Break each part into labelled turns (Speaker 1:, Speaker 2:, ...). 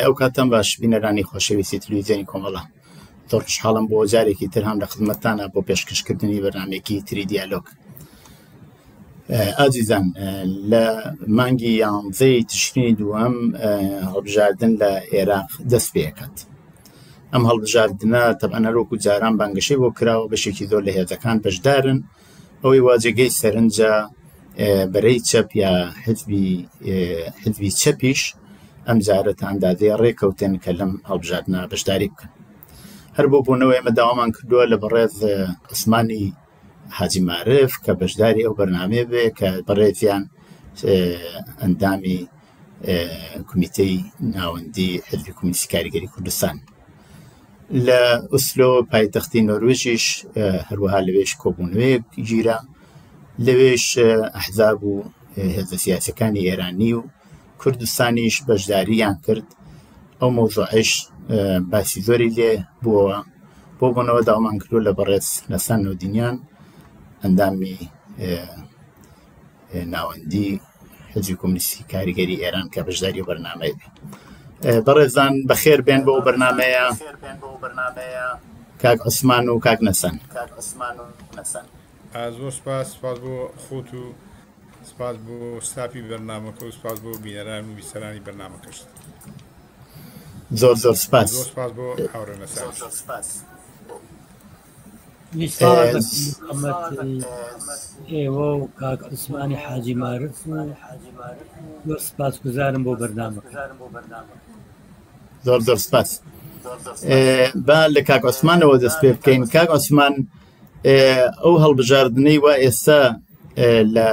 Speaker 1: ئەو کاتان باش بینەرانی خۆشەویستی تلویزیۆنی کۆمەڵە. زۆر خۆشحاڵم بۆ جارێکی تر هەم لە خزمەتتانە بۆ پێشکەشکردنی بەرنامەیەکی تری دیالۆگ. ئازیزان، لە مانگی یانزەی تشرینی دووەم هەڵبژاردن لە عێراق دەست پێکات. ئەم هەڵبژاردنە تەبعەن هەر وەکو جاران بانگەشەی بۆ کراوە، بەشێکی زۆر لە هێزەکان بەشدارن. ئەوەی وا جێگەی سەرنجە بەرەی چەپ یا حزبی چەپیش ئەم جارە تا ئەندازەیە ڕێکەوتن کە لەم هەڵبژاردنە بەشداری بکەن. هەر بۆ بۆنەوە ئێمە داوامان کردووە لە بەڕێز عوسمانی حاجی مارف کە بەشداری ئەو بەرنامەیە بێ، کە بەڕێزیان ئەندامی کۆمیتەی ناوەندی حزبی کۆمۆنیستی کاریگەری کوردستان. لە ئوسلۆ پایتەختی نۆروێژیش هەروەها لەوێش کۆبوونەوەیەک گیرا، لەوێش ئەحزاب و هێزە سیاسەکانی ئێرانی و کوردستانیش بەشداریان کرد. ئەو مەوزوعش باسی زۆری لێ بووەوە. بۆ بۆنەوە داوامان کردووە لە بەڕێز نەسان نۆدینیان ئەندامی ناوەندی حزبی کۆمۆنیستی کاریگەری ئێران کە بەشداری بەرنامەی بێ. بەڕێزان بەخێر بێن بۆ بەرنمەیە کاک عوسمان و کاک نەسەن.
Speaker 2: زۆر سپاس، سپاس بۆ خۆت و سپاس بۆ ستافی بەرنامەکە و سپاس بۆ بینەران و بیسەرانی بەرنامەکەشت.
Speaker 1: زۆر زۆر سپاس.
Speaker 2: زۆر سپاس بۆ هاوڕێ نەسان.
Speaker 3: ئێوە و کاک عوسمانی حاجی مارف و زۆر سپاسگوزارم بۆ بەرنامەکە.
Speaker 1: زۆر زۆر سپاس. با لە کاک عوسمانەوە دەست پێ بکەین. کاک عوسمان، ئەو هەڵبژاردنەی وا ئێستا لە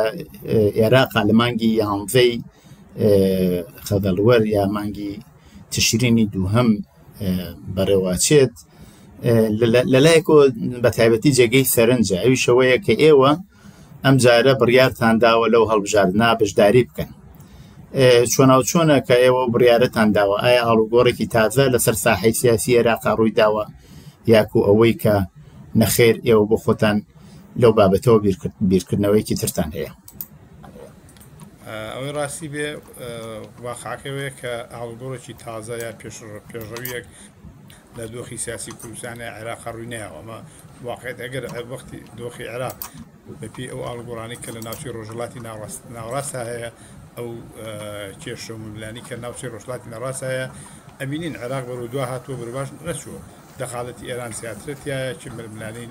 Speaker 1: عێراقا لە مانگی یانزەی خەزەڵوەر یا مانگی تشرینی دووهەم بەڕێوەچێت، لەلایەکەوە بە تایبەتی جێگەی سەرنجە، ئەویشەوەیە کە ئێوە ئەم جارە بڕیارتان داوە لەو هەڵبژاردنە بەشداری بکەن. چۆناوچۆنە کە ئێوە بڕیارەتان داوە؟ ئایا ئاڵوگۆڕێکی تازە لەسەر ساحەی سیاسی عێراقا ڕووی داوە، یاکو ئەوەی کە نەخێر ئێوە بۆ خۆتان لەو بابەتەوە بیرکردنەوەیەکی ترتان هەیە؟
Speaker 2: ئەوەی ڕاستی بێ واقعەکەوەیە کە ئاڵوگۆڕێکی تازە یا پێشڕەویەک لە دۆخی سیاسی کوردستان یا عێراق ڕووی نایەوە. ئەمە واقعیت ئەگەر وەختی دۆخی عێراق بەپێی ئەو ئاڵوگۆڕانەی کە لە ناوچەی ڕۆژهەڵاتی ناوەڕاستدا هەیە، ئەو کێشە و ململانی کە ناوچەی ڕۆژهەڵاتی ناوەڕاستدا هەیە، ئەبینین عێراق بەرەو دوا هاتووە، بەرەو باش نەچووە. دەخاڵەتی ئێران زیاترە تیایە، چ ململانێی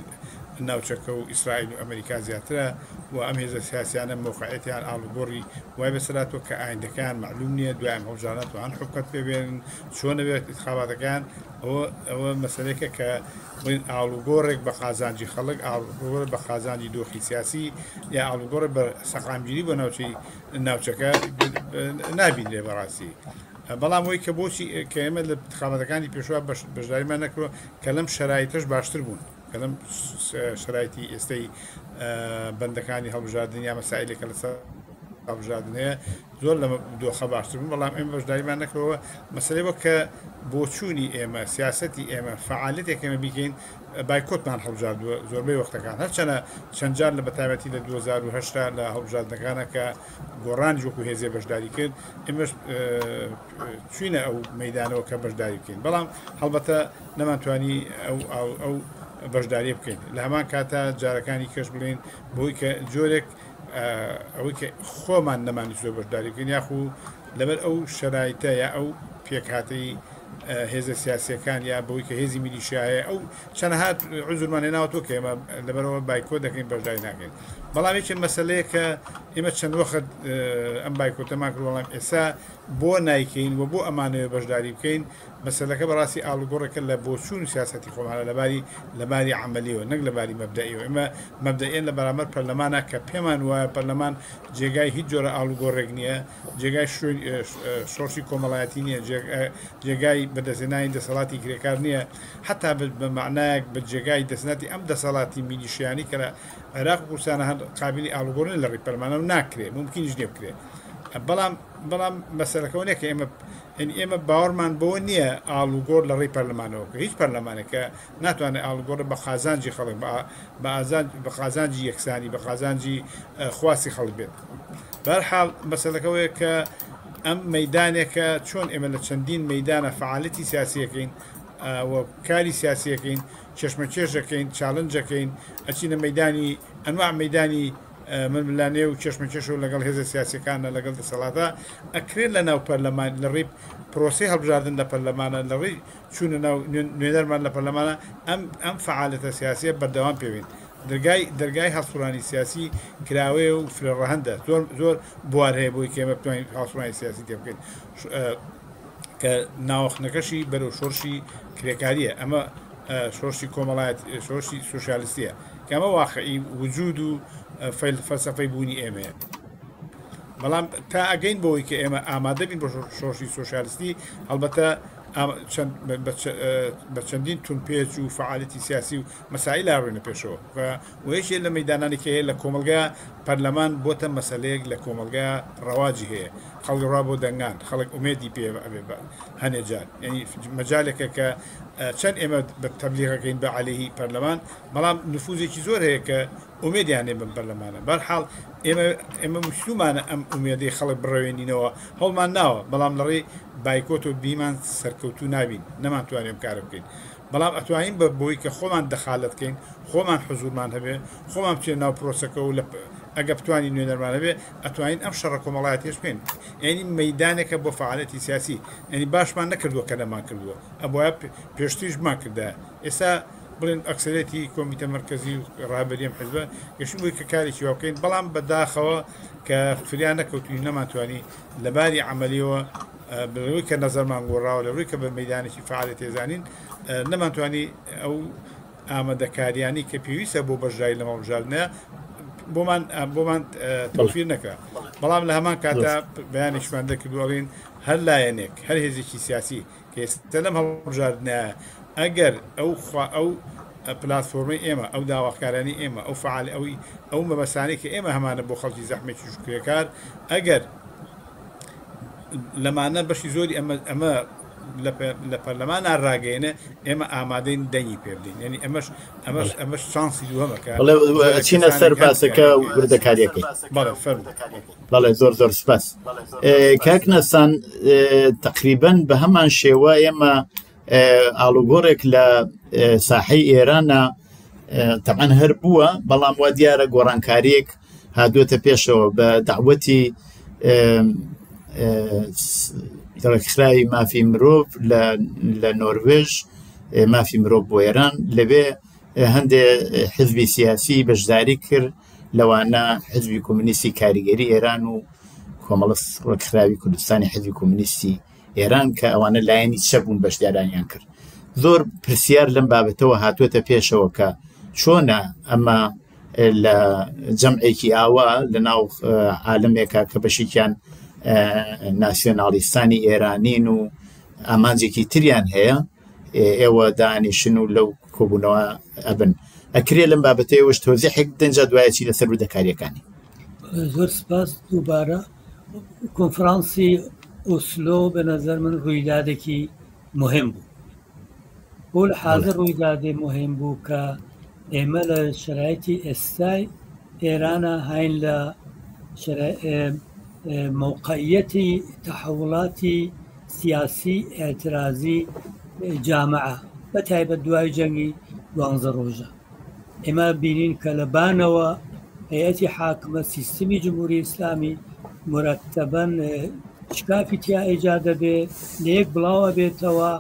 Speaker 2: ناوچەکە و ئیسرائیل و ئەمریکا زیاترە و ئەم هێزە سیاسیانە مەوقعیەتیان ئاڵوگۆڕی وای بەسەرهاتووە کە ئایندەکەیان مەعلوم نییە، دوای ئەم هەڵبژاردنە توان حکومەت پێ بێنن، چۆن ئەبێت ئینتخاباتەکەیان، ئەوە مەسەلەیەکە کە بڵێن ئاڵوگۆڕێک بە قازانجی خەڵک، ئاڵوگۆڕێک بە قازانجی دۆخی سیاسی یا ئاڵوگۆڕێک بە سەقامگیری بۆ ناوچەی ناوچەکە نابینرێ بەڕاستی. بەڵام ئەوەی کە بۆچی کە ئێمە لە انتخاباتەکانی پێشوە بەشداریمان نەکردووە کە لەم شەرایتەش باشتر بوون، کە لەم شەرایتی ئێستەی بەندەکانی هەڵبژاردن یا مەسائلێکە لەسەر هەڵبژاردن هەیە زۆر لەمە دۆخە باشتر بوون، بەڵام ئێمە بەشداریمان نەکردەوە. مەسەلەی وەک کە بۆچوونی ئێمە، سیاسەتی ئێمە، فەعالیەتێک ئێمە بیکەین، بایکۆتمان هەڵبژاردووە زۆربەی وەختەکان، هەرچەنە چەند جار لە بەتایبەتی لە 2008 لە هەڵبژاردنەکانە کە گۆڕانیش وەکو هێزێ بەشداری کرد، ئێمەش چوینە ئەو مەیدانەوە کە بەشداری بکەین، بەڵام هەڵبەتە نەمانتوانی ئەو بەشداریە بکەین. لە هەمان کاتا جارەکانی کەش بڵین بۆی کە جۆرێک ئەوەی کە خۆمان نەمانیسوە بەشداری بکەین، یاخو لەبەر ئەو شەرایتە یا ئەو پێکهاتەی هێزە سیاسیەکان یا بەوەی کە هێزی میلیشیا هەیە، ئەو چەنەها عوزرمان هێناوەتەوە کە ئێمە لەبەرەوە بایکۆت دەکەین، بەشداری ناکەین. بەڵام یەکێ مەسەلەیە کە ئێمە چەند وەخت ئەم بایکۆتەمان کرد، بەڵام ئێستا بۆ نایکەین و بۆ ئەمانەوێ بەشداری بکەین، مەسەلەکە بەڕاستی ئاڵوگۆڕێکە لە بۆچوون و سیاسەتی خۆمانە لەباری عەمەلیەوە نەک لەباری مەبدەئیەوە. ئێمە مەبدەئیەن لە بەرامبەر پەرلەمانە کە پێمان وایە پەرلەمان جێگای هیچ جۆرە ئاڵوگۆڕێک نییە، جێگای شۆڕشی کۆمەڵایەتی نییە، جێگای بەدەستهێنانی دەسەڵاتی کرێکار نییە، حەتا بە مەعنایەک بە جێگای دەستناتی ئەم دەسەڵاتی میلیشیانەی کە لە عێراق و کوردستانە هەن قابلی ئاڵوگۆڕ نییە لە ڕێی پەرلەمانەوە، ناکرێ، مومکینیش نییە بکرێ. بەڵام مەسەلەکە ئەوە نییە کە ئێمە یعنی ئێمە باوەڕمان بەوە نییە ئاڵوگۆڕ لە ڕێی پەرلەمانەوە بکرێ. هیچ پەرلەمانێک کە ناتوانێت ئاڵوگۆڕ بە قازانجی خەڵک، بە قازانجی یەکسانی، بە قازانجی خواستی خەڵک بێت. بەهەرحاڵ مەسەلەکە ئەوەیە کە ئەم مەیدانێکە چۆن ئێمە لە چەندین مەیدانە فەعالەتی سیاسیەکەین و کاری سیاسیەکەین، کێشمەکێشەکەین، چالنجەکەین، ئەچینە مەیدانی ئەنواع مەیدانی ململانێ و کێشمەکێشەوە لەگەڵ هێزە سیاسیەکانە لەگەڵ دەسەڵاتە، ئەکرێت لە ناو پەرلەمان لە ڕێی پرۆسەی هەڵبژاردن لە پەرلەمانە لە ڕێی چوونە ناو نوێنەرمان لە پەرلەمانە ئەم ئەم فەعالەتە سیاسیە بەردەوام پێوین. دەرگای دەرگای هەڵسوڕانی سیاسی کراوەیە و فرە ڕەهەندە، زۆر زۆر بوار هەیە بۆی کە ئێمە بتوانین هەڵسوڕانی سیاسی تێ بکەین کە ناوەخنەکەشی بەرەو شۆڕشی کرێکارییە، ئەمە شۆڕشی کۆمەڵایەتی شۆڕشی سۆسیالیستیە کە ئەمە واقعی وجود و فەلسەفەی بوونی ئێمەیە. بەڵام تا ئەگەین بەوەی کە ئێمە ئامادە بین بۆ شۆڕشی سۆسیالیستی، هەڵبەتە بە چەندین تونپێچ و فەعالەتی سیاسی و مەسائیلا ڕوینە پێشەوە و یەکێ لە مەیدانانی کە هەیە لە کۆمەڵگا پەرلەمان بۆتە مەسەلەیەک لە کۆمەڵگا ڕەواجی هەیە خەڵک ڕا بۆ دەنگان خەڵک ئومێدی پێ ئەبێ بە هەنێ جار یعنی مەجالێکە کە چەند ئێمە بە تەبلیغەکەین بە عەلەیهی پەرلەمان بەڵام نفوزێکی زۆر هەیە کە ئومێدیان هەیە بەم پەرلەمانە بەرحاڵ ئێمە ئێمە ویستومانە ئەم ئومێدەی خەڵک بڕەوێنینەوە هەوڵمان ناوە بەڵام لەڕێی بایکۆت و بیمان سەرکەوتوو نابین نەمانتوانێ ئەم کارە بکەین بەڵام ئەتوانین بە بۆی کە خۆمان دەخالەت کەین، خۆمان حزوورمان هەبێ، خۆمان بچینە ناو پرۆسەکە و لە ئەگە بتوانین نوێنەرمان هەبێ، ئەتوانین ئەم شەڕە کۆمەڵایەتیەش بکەین. یانی مەیدانێکە بۆ فەعالەتی سیاسی. یانی باشمان نەکردووە کە نەمانکردووە. ئەبوایە پێشتریش بمانکردایە. ئێستا بڵێن ئەکسەرێتی کۆمیتە مەرکەزی و ڕابەری ئەم حزبە گەشتین بۆی کە کارێکی وا بکەین، بەڵام بە داخەوە کە فریا نەکەوتوین، نەمانتوانی لە باری عەمەلیەوە لەوەی کە نەزەرمان گۆڕاوە، لەوەی کە بە مەیدانێکی فەعالیەت تێزانین، نەمانتوانی ئەو ئامادەکاریانی کە پێویستە بۆ بەشداری لەم هەڵبژاردنە بۆمان بۆمان تەوفیر نەکرا. بەڵام لە هەمان کاتا بەیانێکیشمان دەکرد و ئەڵێین هەر لایەنێک، هەر هێزێکی سیاسی کە ئێستا لەم هەڵبژاردنە ئەگەر ئەو خوا ئەو پلاتفۆرمەی ئێمە، ئەو داواکارانی ئێمە، ئەو فەعال ئەوی ئەو مەبەستانەی کە ئێمە هەمانە بۆ خەڵکی زەحمەتکێش و کرێکار، ئەگەر لەمانە بەشی زۆری ئەمە ئەمە لە پەرلەمانا ڕاگەیەنێ ئێمە ئامادەین دەنگی پێ بدەین یعنی ئەمەش ئەمەش ئەمەش چانسی دووەمە کە
Speaker 1: بەڵێ ئەچینە سەر باسەکە و وردەکاریەکەی
Speaker 2: بەڵێ فەرموو.
Speaker 1: بەڵێ زۆر زۆر سپاس کاک نەسان تقریبن بە هەمان شێوە ئێمە ئاڵوگۆڕێک لە ساحەی ئێرانە تەعاان هەر بووە بەڵام وا دیارە گۆڕانکاریەک هاتووەتە پێشەوە بە داوەتی ڕێکخراوی مافی مرۆڤ لە نۆروێژ مافی مرۆڤ بۆ ئێران لەوێ هەندێ حزبی سیاسی بەشداری کرد لەوانە حزبی کۆمنیستی کاریگەری ئێران و کۆمەڵە ڕێکخراوی کوردستانی حزبی کۆمنیستی ئێران کە ئەوانە لایەنی چەپ بوون بەشدارانیان کرد زۆر پرسیار لەم بابەتەوە هاتووەتە پێشەوە کە چۆنە ئەمە لە جەمعێکی ئاوا لە ناو عالمێکە کە بەشێکیان ناسیۆنالیستانی ئێرانین و ئامانجێکی تریان هەیە ئێوە دانیشن و لەو کۆبوونەوە ئەبن ئەکرێ لەم بابەتەیەوەش تۆزیحێک دەنجا دوایەکی لەسەر وردەکاریەکانی
Speaker 3: زۆر سپاس دووبارە کۆنفرانسی ئۆسلۆ بە نظر من ڕوویدادێکی مهم بوو بۆ لە حاضر ڕوویدادێ مهم بوو کە ئێمە لە شرایطی ئێستای ئێرانە هاین لە مەوقعیەتی تەحوڵاتی سیاسی ئیعترازی جامعە بە تایبەت دوای جەنگی دوانزە ڕۆژە ئێمە بینین کە لە بانەوە هەیئەتی حاکمە سیستمی جمهوری ئیسلامی مرتبەن شکافی تیا ئیجاد دەبێ لە یەک بڵاو ئەبێتەوە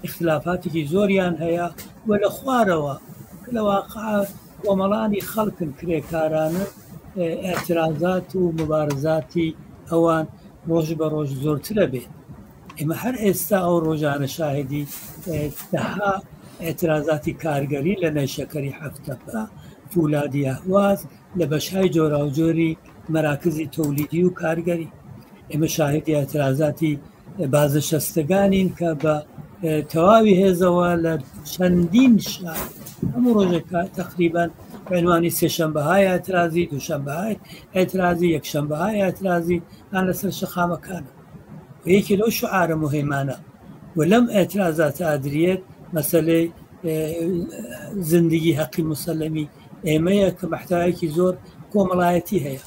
Speaker 3: ئیختلافاتێکی زۆریان هەیە و لە خوارەوە کە لە واقع کۆمەڵانی خەڵکن کرێکارانن ئیعترازات و مبارزاتی ئەوان ڕۆژ بە ڕۆژ زۆرترە بێت ئێمە هەر ئێستا ئەو ڕۆژانە شاهدی دەها ئیعترازاتی کارگەری لە نەیشەکەری هەفتەپە، فولادی ئەهواز، لە بەشهای جۆراوجۆری مەراکزی تەولیدی و کارگەری. ئێمە شاهدی ئیعترازاتی بازنشەستەگانین کە بە تەواوی هێزەوە لە چەندین شار هەموو ڕۆژێک تقریبا عنوانی سێشەنبەهای ئیعترازی، دووشەنبەهای ئیعترازی، یەکشەنبەهای ئیعترازی هان لەسەر شەقامەکانە. و یەکێ لەو شعارە مهمانە و لەم ئیعترازاتە ئەدریێت مەسەلەی زندگی هەقی مسەلەمی ئێمەیە کە مەحتەوایەکی زۆر کۆمەڵایەتی هەیە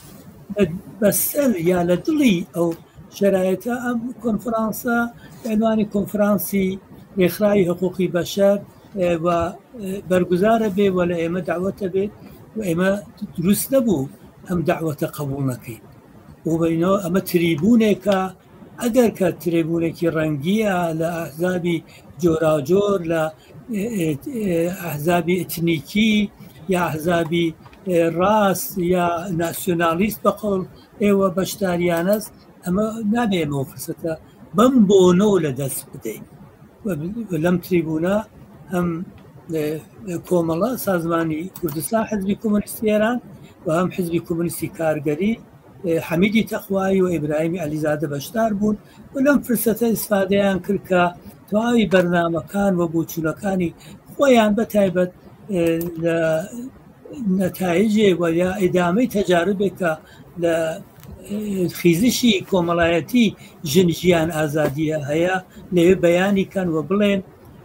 Speaker 3: بەسەر یا لە دڵی ئەو شەرایتە ئەم کۆنفرانسە بە عنوانی کۆنفرانسی ڕێکخراوی حقوقی بەشەر و بەرگوزارە بێ و لە ئێمە داوەتە بێت و ئێمە دروست نەبوو ئەم داوەتە قبول نەکەین بۆ بینەوە ئەمە تریبوونێکە ئەگەر کە ترێبوونێکی ڕەنگیە لە ئەحزابی جۆراوجۆر لە ئەحزابی ئەتنیکی یا ئەحزابی ڕاست یا ناسیۆنالیست بە قەوڵ ئێوە بەشداریانەس ئەمە نابێ ئێمە ئەو فرسەتە بەم بۆنەوە لە دەست بدەین لەم تریبوونە هەم کۆمەڵە سازمانی کوردستان حزبی کۆمۆنیستی ئێران و هەم حزبی کۆمۆنیستی کارگەری حەمیدی تەقوایی و ئیبراهیمی عەلیزادە بەشدار بوون و لەم فرسەتە ئیسفادەیان کرد کە تەواوی بەرنامەکان و بۆچوونەکانی خۆیان بە تایبەت لە نەتایجێ و یا ئیدامەی تەجاربێک کە لە خیزشی کۆمەڵایەتی ژن ژیان ئازادیە هەیە لەوێ بەیانی کەن و بڵێن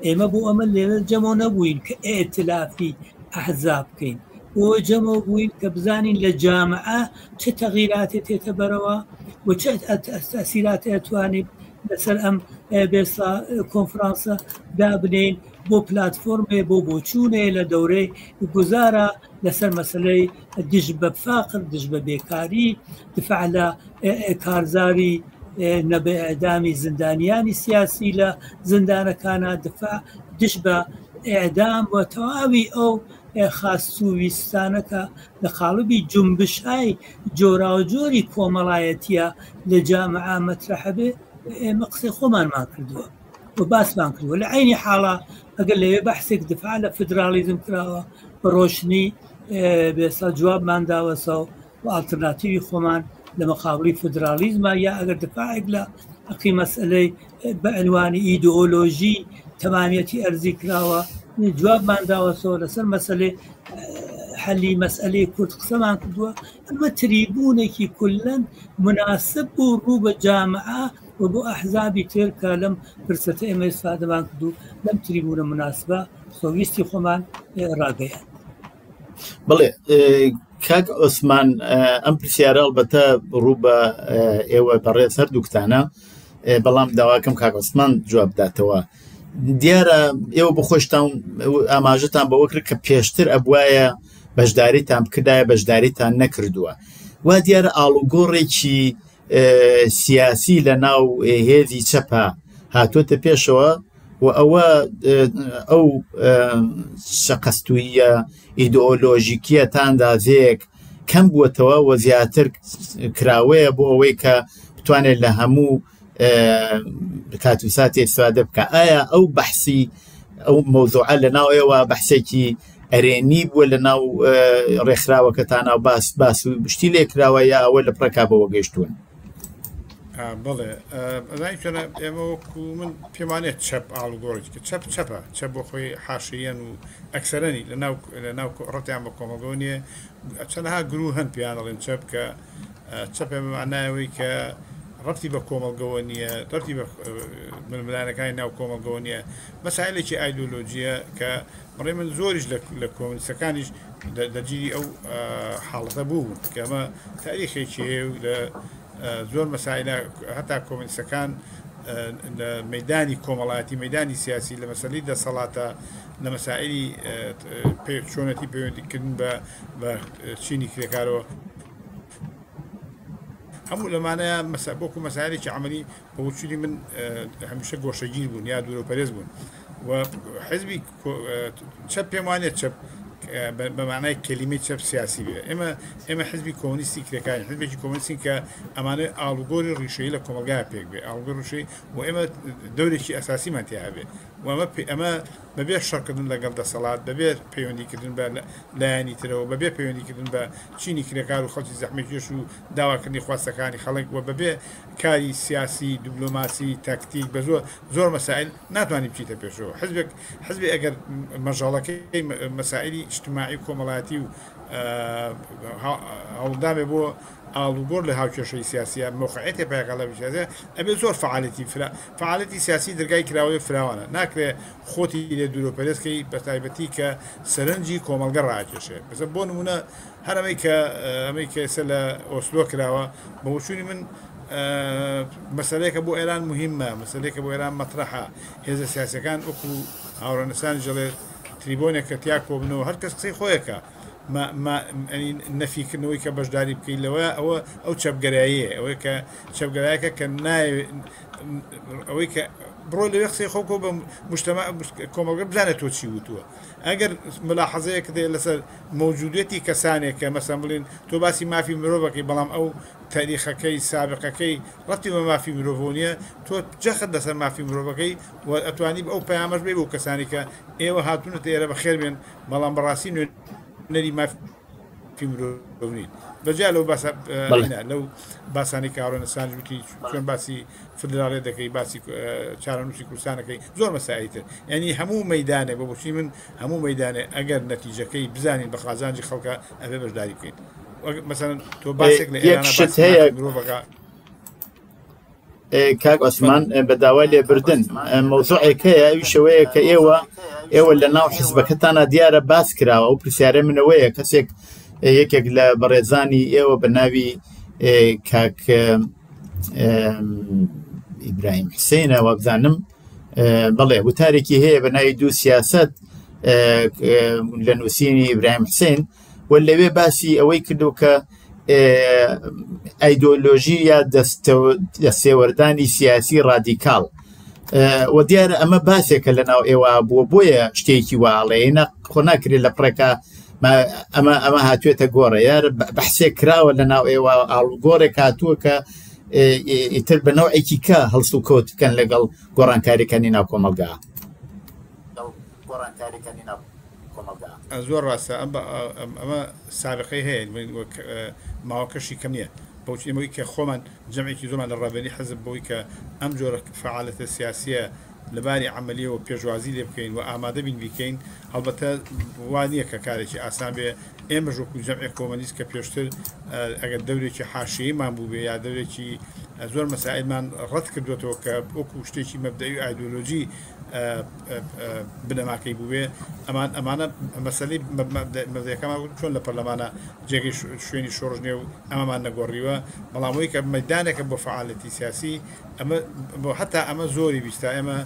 Speaker 3: ئێمە بۆ ئەمە لێرە جەمەوە نەبووین کە ئیتلافی ئەحزاب بکەین بۆ جەمەوە بووین کە بزانین لە جامعە چ تەغیراتێ تێتە بەرەوە و چ تەسیراتێ ئەتوانین لەسەر ئەم بێسا کۆنفرانسە دابنین بۆ پلتفۆرمێ بۆ بۆچوونێ لە دەورەی گوزارە لەسەر مەسلەی دژ بە فاقر دژ بە بێکاری دفاع لە کارزاری نەبە ئەدامی زیندانیانی سیاسی لە زیندانەکانە دفاع دژ بە ئەدام و تەواوی ئەو خواست و ویستانە کە لە قاڵبی جونبشهای جۆراوجۆری کۆمەڵایەتیە لە جامعە مەترەحە بێ ئێمە قسەی خۆمانمان کردووە و باسمان کردووە لە عینی حاڵا ئەگەر لەوێ بەحسێک دفاع لە فدراڵیزم کراوە بە ڕۆشنی بێسا جوابمان داوەسەوە و ئاڵترناتیوی خۆمان لە مقابلی فدراڵیزمە یا ئەگەر دفاعێک لە حەقی مەسئلەی بە عنوانی ئیدۆلۆژی تەمامیەتی ئەرزی کراوە جوابمان داوەسەوە لەسەر مەسەلەی حەلی مەسئلەی کورد قسەمان کردووە ئەمە تریبوونێکی کولەن مناسب بوو ڕوو بە جامعە و بۆ ئەحزابی تر کە لەم فرسەتە ئێمە ئیسفادەمان کرد و لەم تریبوونە مناسبە خۆویستی خۆمان ڕاگەیاند.
Speaker 1: بڵێ کاک عوسمان ئەم پرسیارە ئەڵبەتە ڕوو بە ئێوە بەڕێز هەردووکتانە بەڵام داواکەم کاک عوسمان جواب بداتەوە دیارە ئێوە بۆ خۆشتان ئاماژەتان بەوە کرد کە پێشتر ئەبواە بەشداریتان بکردایە بەشداریتان نەکردووە وا دیارە ئاڵوگۆڕێکی سیاسی لە ناو هێزی چەپە هاتووەتە پێشەوە و ئەوە ئەو شەقەستویە ئیدۆلۆژیکیە تا ئەندازەیەک کەم بووەتەوە و زیاتر کراوەیە بۆ ئەوەی کە بتوانێت لە هەموو کات و ساتێ سوادە بکە ئایا ئەو بەحسی ئەو مەوزوعە لە ناو ئێوە بەحسێکی ئەرێنی بووە لە ناو ڕێکخراوەکەتانە و باس باس و شتی لێکراوە یا ئەوە لە پڕەکا بەوە گەیشتوون؟
Speaker 2: بەڵێ ئەزانی چۆنە ئێمە وەکو من پێمانێت چەپ ئاڵوگۆڕێکی کە چەپ چەپە چەپ بۆ خۆی حاشیەن و ئەکسەرەنی لە ناو لە ناو ڕەتیان بە کۆمەڵگەوە نییە چەندەها گروه هەن پێیان دەڵێن چەپ کە چەپە بە مانایەوەی کە ڕەتی بە کۆمەڵگەوە نییە ڕەتی بە ململانەکانی ناو کۆمەڵگەوە نییە مەسایلێکی ئایدۆلۆژیە کە بەڕای من زۆریش لە کۆمۆنیستەکانیش دەرگیری ئەو حاڵەتە بوون کە ئەمە تاریخێکی هەیە و لە زۆر مەسایلە هەتا کۆمۆنیستەکان لە مەدانی کۆمەڵایەتی مەدانی سیاسی لە مەسەلی دەسەڵاتە لە مەسائلی چۆنەتی پەیوەندیکردن بە بە چینی کرێکارەوە هەموو لەمانەیە مەسە بۆکو مەسایلێکی عملی بە وچونی من هەمیشە گۆشەگیر بوون یا دوورەپەرێز بوون و حزبی چەپ پێم وانێت چەپ بە معنای کەلیمەی چەپ سیاسی بێ ئێمە ئێمە حزبی کۆمۆنیستی کرێکاری حزبێکی کۆمۆنیستی کە ئەمانە ئاڵوگۆری ڕیشەیی لە کۆمەڵگای پێک بێ ئاڵوگۆری ڕیشەیی و ئێمە دەورێکی ئەساسیمان تیا هەبێ و ئەمە ئەمە بەبێ شەڕکردن لەگەڵ دەسەڵات بەبێ پەیوەندیکردن بە لایەنی ترەوە بەبێ پەیوەندیکردن بە چینی کرێکار و خەڵکی زەحمەتکێش و داواکردنی خواستەکانی خەڵک و بەبێ کاری سیاسی دبلۆماسی تاکتیک بە زۆر زۆر مەسائل ناتوانی بچیتە پێشەوە حزبێک حزبێ ئەگەر مەژاڵەکەی مەسائلی ئیجتماعی و کۆمەڵایەتی و هەوڵدان بێ بۆ ئاڵوگۆڕ لە هاوکێشەی سیاسیە مەوقعیەتێ پایەکە لە سیاسیە ئەبێ زۆر فعالەتی فرا فعالەتی سیاسی دەرگای کراوەی فراوانە ناکرێ خۆتی لێ دوورە پەرێزکەی بە تایبەتی کە سەرنجی کۆمەڵگە ڕاکێشێ بەسە بۆ نمونە هەر ئەمەی کە ئەمەی کە ئێستا لە ئۆسلۆ کراوە بە وچوونی من. مەسەلەیەکە بۆ ئێران موهیمە، مەسەلەیەکە بۆ ئێران مەترەحە، هێزە سیاسیەکان وەکو هاوڕێ نەسانیش دەڵێ تریبۆنێکە تیا کۆبنەوە هەر کەس قسەی خۆیەکە ما ما ئەنی نەفی کردنەوەی کە بەشداری بکەی لەوە ئەوە ئەو چەپگەراییە ئەوەی کە چەپگەرایەکە کە نایەوێ ئەوەی کە بڕۆ لەوێ قسەی خۆ بکە بە مجتمع کۆمەڵگە بزانێت تۆ چی وتووە ئەگەر ملاحەزەیەکت هەیە لەسەر مەوجودیەتی کەسانێک کە مەسەن بڵێن تۆ باسی مافی مرۆڤەکەی بەڵام ئەو تاریخەکەی سابقەکەی ڕەبتی بە مافی مرۆڤەوە نییە تۆ جەخت لەسەر مافی مرۆڤەکەی و ئەتوانی ئەو پەیامەش بێ بۆ کەسانی کە ئێوە هاتوونەتە ئێرە بەخێر بێن بەڵام بەڕاستی نوێنەری مافی مرۆڤ نین بەجیا لەو باسە لەو باسانی کە هاوڕێ نەسانج وتی چۆن باسی فدراڵێ دەکەی باسی چارەنووسی کوردستانەکەی زۆر مەسائلی تر یعنی هەموو مەدانێک بە بۆچی من هەموو مەدانێ ئەگەر نەتیجەکەی بزانین بە قازانجی خەڵکە ئەبێ بەشداری بکەین مەسەن تۆ باسێک لە
Speaker 1: یەک
Speaker 2: ئێرانە
Speaker 1: شت
Speaker 2: باسی
Speaker 1: هەیە
Speaker 2: مافی مرۆڤەکە
Speaker 1: کاک عوسمان بە داوای لێبردن مەوزوعێک هەیە ئەویش ئەوەیە کە ئێوە ئێوە لە ناو حزبەکەتانە دیارە باس کراوە ئەو پرسیارە منەوەیە کەسێک یەکێک لە بەڕێزانی ئێوە بە ناوی کاک ئیبراهیم حسێنە وابزانم بەڵێ وتارێکی هەیە بە ناوی دوو سیاست لە نووسینی ئیبراهیم حسێن و لەوێ باسی ئەوەی کردو کە ئایدۆلۆژی یا دەستێوەردانی سیاسی ڕادیکاڵ و دیارە ئەمە باسێکە لە ناو ئێوە بووە بۆیە شتێکی واڵێنە خۆ ناکرێت لە پڕێکە ئەمە ئەمە هاتوێتە گۆڕە یار بەحسێک کراوە لە ناو ئێوە ئاڵوگۆڕێک هاتووە کە ئیتر بە نەوعێکی کە هەڵس و کەوت بکەن لەگەڵ گۆڕانکاریەکانی ناو کۆمەڵگا. گۆڕانکاریەکانی ناو کۆمەڵگا.
Speaker 2: زۆر ڕاستە ئەمە سابقەی هەیە وەک ماوەکەشی کەم نییە بەوچ ئێمەی کە خۆمان جەمعێکی زۆرمان لە ڕابەری حزب بۆی کە ئەم جۆرە فەعالەتە سیاسیە لە باری عەمەلیەوە پێشوازی لێ بکەین و ئامادە بین بیکەین، هەڵبەتە وا نییە کە کارێکی ئاسان بێ، ئێمەش وەکوو جەمعی کۆمەنیست کە پێشتر ئەگەر دەورێکی حاشیەییمان بووبێ یا دەورێکی زۆر مەسائیلمان ڕەت کردووەتەوە کە وەکوو شتێکی مەبدەئی و ئایدۆلۆژی بنەماکەی بووبێ، ئەمان ئەمانە مەسەلەی مەبدەئیەکەمان چۆن لە پەرلەمانا جێگەی شوێنی شۆڕش نییە و ئەمەمان نەگۆڕیوە، بەڵام ئەوەی کە مەیدانێکە بۆ فەعالەتی سیاسی ئەمە بۆ هەتا ئەمە زۆری ویستا ئێمە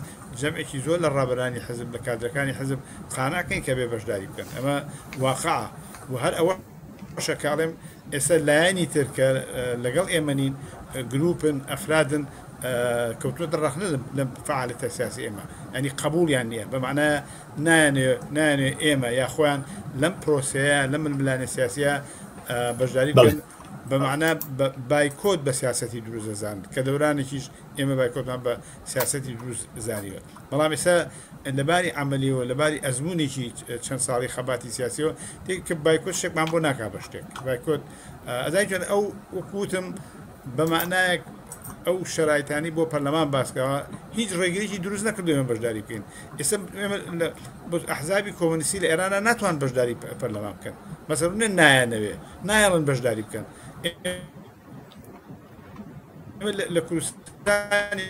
Speaker 2: جەمعێکی زۆر لە ڕابەرانی حزب لە کادرەکانی حزب قانع کەین کە بێ بەشداری بکەن ئەمە واقعە و هەر ئەوەشە کە ئەڵێم ئێستا لایەنی تر کە لەگەڵ ئێمە نین گروپن ئەفرادن کەوتوونەتە ڕەخنە لەم فەعالەتە سیاسی ئێمە ئەنی قبوڵیان نییە بە معنایە نایانێ نایانێ ئێمە یا خۆیان لەم پرۆسەیە لەم ململانێ سیاسیە بەشداری بکەن بە مەعنا بە بایکۆت بە سیاسەتی دروست دەزان کە دەورانێکیش ئێمە بایکۆتمان بە سیاسەتی دروست زانیوە بەڵام ئێستا لە باری عەمەلیەوە لە باری ئەزموونێکی چەند ساڵی خەباتی سیاسیەوە تێک کە بایکۆت شتێکمان بۆ ناکا بە شتێک بایکۆت ئەزای چۆن ئەو وەکو وتم بە مەعنایەک ئەو شەرایتانی بۆ پەرلەمان باسکەوە هیچ ڕێگریی دروست نەکردو ئێمە بەشداری بکەین ئێستا ئێمە ئەحزابی کۆمۆنیستی لە ئێرانە ناتوان بەشداری پەرلەمان بکەن مەسەلەن نایانەوێ نایەڵن بەشداری بکەن لە کوردستانی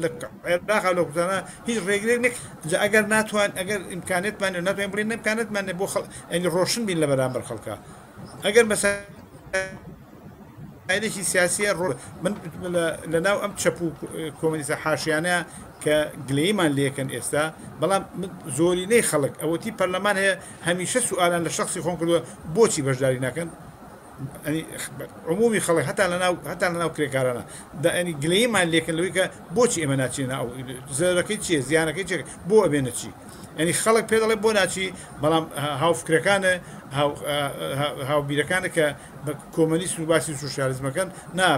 Speaker 2: لە عێراق لە کوردستانە هیچ ڕێگرێک نێک جا ئەگەر ناتوان ئەگەر ئیمکانێتمان ناتوانین بڵێن ئیمکانێتمان بۆ خەڵ ئەنی ڕۆشن بین لە بەرامبەر خەڵکە ئەگەر مەسەلێکی سیاسیە ڕۆ من لە ناو ئەم چەپ و کۆمەنیستە حاشیانە کە گلەیمان لێکەن ئێستا بەڵام زۆرینەی خەڵک ئەوەتی پەرلەمان هەیە هەمیشە سوئالان لە شەخسی خۆم کردووە بۆچی بەشداری ناکەن ئەنی عمومی خەڵک هەتا لەناو هەتا لەناو کرێکارانە دا ئەنی گلەیمان لێکن لەوەی کە بۆچی ئێمە ناچینە ئەو زەرەکەی چییە زیانەکەی چیە بۆ ئەبێ نەچی ئەنی خەڵک پێ دەڵێ بۆ ناچی بەڵام هاوفکرەکانە هاوبیرەکانە کە بە کۆمەنیست و باسی سوسیالیزمەکەن نا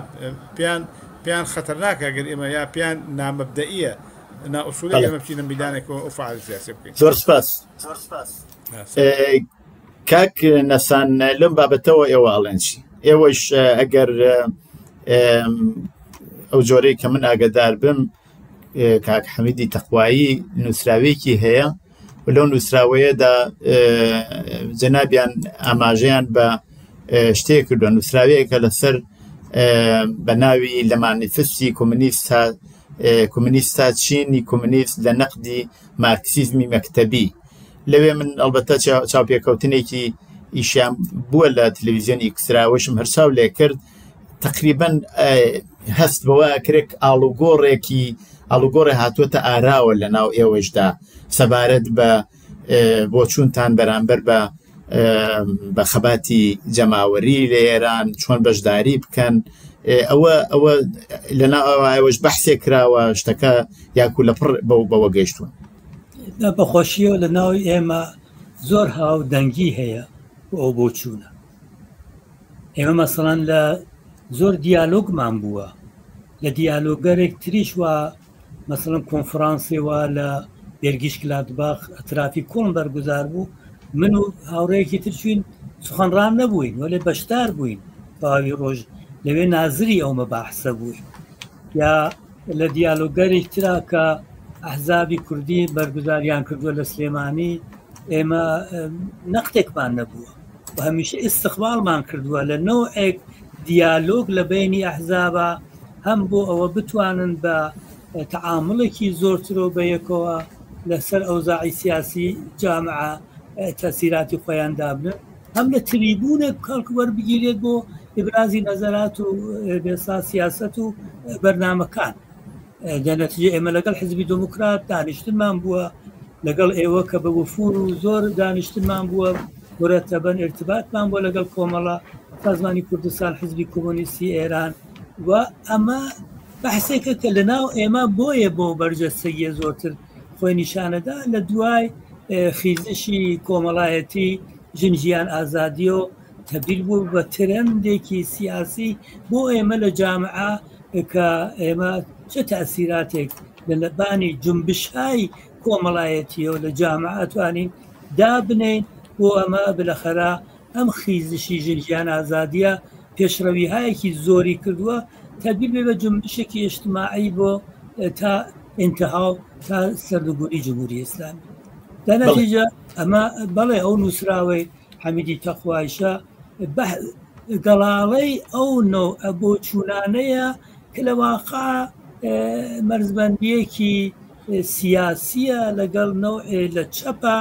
Speaker 2: پێیان پێیان خەتەرناکە گەر ئێمە یا پێیان نامەبدەئیە نائوسولی ئێمە بچینە میدانێکەوە ئەو فعال سیاسی بکەین.
Speaker 1: زۆر سپاس. کاک نەسان لەم بابەتەوە ئێوە ئەڵێن چی؟ ئێوەش ئەگەر ئەو جۆرەی کە من ئاگدار بم کاک حەمیدی تەقوایی نووسراوێکی هەیە و لەو نووسراوەیەدا جەنابیان ئاماژەیان بە شتێک کردووە نووسراوەیەکە لەسەر بە ناوی لە مانیفستی کۆمنیست تا کۆمنیست تا چینی کۆمنیست لە نەقدی مارکسیزمی مەکتەبی لەوێ من ئەڵبەتە چاوپێکەوتنێکی ئیشیان بووە لە تەلەڤیزیۆنی ئیکستراوەشم هەرچاو لێ کرد تقریبا هەست بەوە کرێک ئاڵوگۆڕێکی ئاڵوگۆڕێ هاتووەتە ئاراوە لە ناو ئێوەشدا سەبارەت بە بۆچوونتان بەرامبەر بە بە خەباتی جەماوەری لە ئێران چۆن بەشداری بکەن ئەوە ئەوە لە ناوەوەش بەحسێک کراوە شتەکە یاکو لە پڕ بەو بەوە گەیشتوون
Speaker 3: بەخۆشیەوە لە ناوی ئێمە زۆر هاودەنگی هەیە بۆ ئەو بۆچوونە ئێمە مەسەڵەن لە زۆر دیالۆگمان بووە لە دیالۆگەرێک تریش وا مەسەڵەن کۆنفرانسێ وا لە بێرگیش کلادباخ ئەترافی کۆڵن بەرگزار بوو من و هاوڕەیەکی تر چوین سخەنڕان نەبووین وەلێ بەشدار بووین تەواوی ڕۆژ لەوێ نازری ئەو مەباحسە بووین یا لە دیالۆگەرێک ترا کە ئەحزابی کوردی بەرگزاریان کردووە لە سلێمانی ئێمە نەقتێکمان نەبووە و هەمیشە ئیستقبالمان کردووە لە نەوعێک دیالۆگ لە بەینی ئەحزابا هەم بۆ ئەوە بتوانن بە تەعاموڵێکی زۆرترەوە بە یەکەوە لەسەر ئەوزاعی سیاسی جامعە تەسیراتی خۆیان دابنن هەم لە تریبوونێک کەڵک وەربگیرێت بۆ ئیبرازی نەزەرات و بێسا سیاست و بەرنامەکان. لە نەتیجە ئێمە لەگەڵ حزبی دموکرات دانیشتنمان بووە لەگەڵ ئێوە کە بە وفور و زۆر دانیشتنمان بووە مرەتەبەن ارتباطمان بووە لەگەڵ کۆمەڵە سازمانی کوردستان حزبی کۆمۆنیستی ئێران و ئەمە بەحسێکە کە لە ناو ئێمە بۆیە بۆ بەرجەستەیە زۆرتر خۆی نیشانەدا لە دوای خیزشی کۆمەڵایەتی ژن ژیان ئازادیۆ تەبدیل بوو بە ترەندێکی سیاسی بۆ ئێمە لە جامعە کە ئێمە چ تەئسیراتێک لە لەبانی جونبشهای کۆمەڵایەتیەوە لە جامعە ئەتوانین دابنێین بۆ ئەمە بلەخەرە ئەم خیزشی ژن ژیان ئازادیە پێشڕەویهایەکی زۆری کردووە تەبدیل بێ بە جونبشێکی ئیجتماعی بۆ تا ئینتها و تا سەرنگونی جمهوری ئیسلامی لە نەتیجە ئەمە بەڵێ ئەو نووسراوەی حەمیدی تەقوایشە گەڵاڵەی ئەو نەوعە بۆچوونانەیە کە لە واقع مەرزبەندییەکی سیاسیە لەگەڵ نەوعێ لە چەپە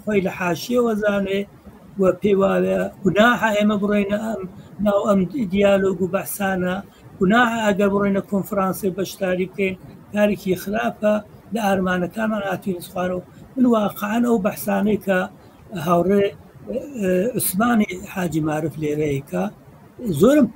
Speaker 3: خۆی لە حاشیەوە زانێ و پێی وایە گوناحە ئێمە بڕۆینە ئەم ناو ئەم دیالۆگ و بەحسانە گوناحە ئەگەر بڕۆینە کۆنفرانسێ بەشداری بکەین کارێکی خراپە لە ئارمانەکانمان هاتوین خوارەوە من واقعا ئەو بەحسانەی کە هاوڕێ عوسمانی حاجی مارف لێرەیەکە زۆرم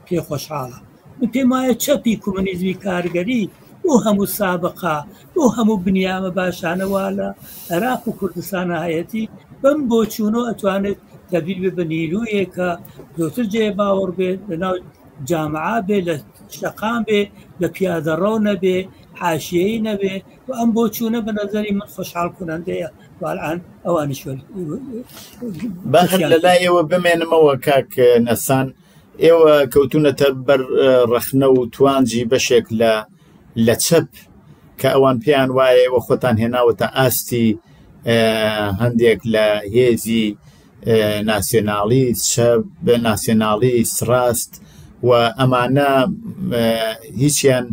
Speaker 3: پێ خۆشحاڵە من پێم وایە چەپی کۆمۆنیزمی کارگەری بۆ هەموو سابقا بۆ هەموو بنیامە باشانەوە لە عێراق و کوردستانە هەیەتی بەم بۆچوونەوە ئەتوانێت تەبیل بێ بە نیرویەکە زۆرتر جێ باوەڕ بێت لەناو جامعا بێ لە شەقام بێ لە پیادەڕەو نەبێ حاشیەیی نەبێ و ئەم بۆچوونە بە نەزەری من خۆشحاڵ کونەندەیە والآن ئەوانیش
Speaker 1: با هەر لە لای ئێوە بمێنمەوە کاک نەسان ئێوە کەوتونەتە بەر ڕەخنە و توانجی بەشێک لە لە چەپ کە ئەوان پێیان وایە ئێوە خۆتان هێناوەتە ئاستی هەندێک لە هێزی ناسیۆنالیست چەپ ناسیۆنالیست ڕاست و ئەمانە هیچیان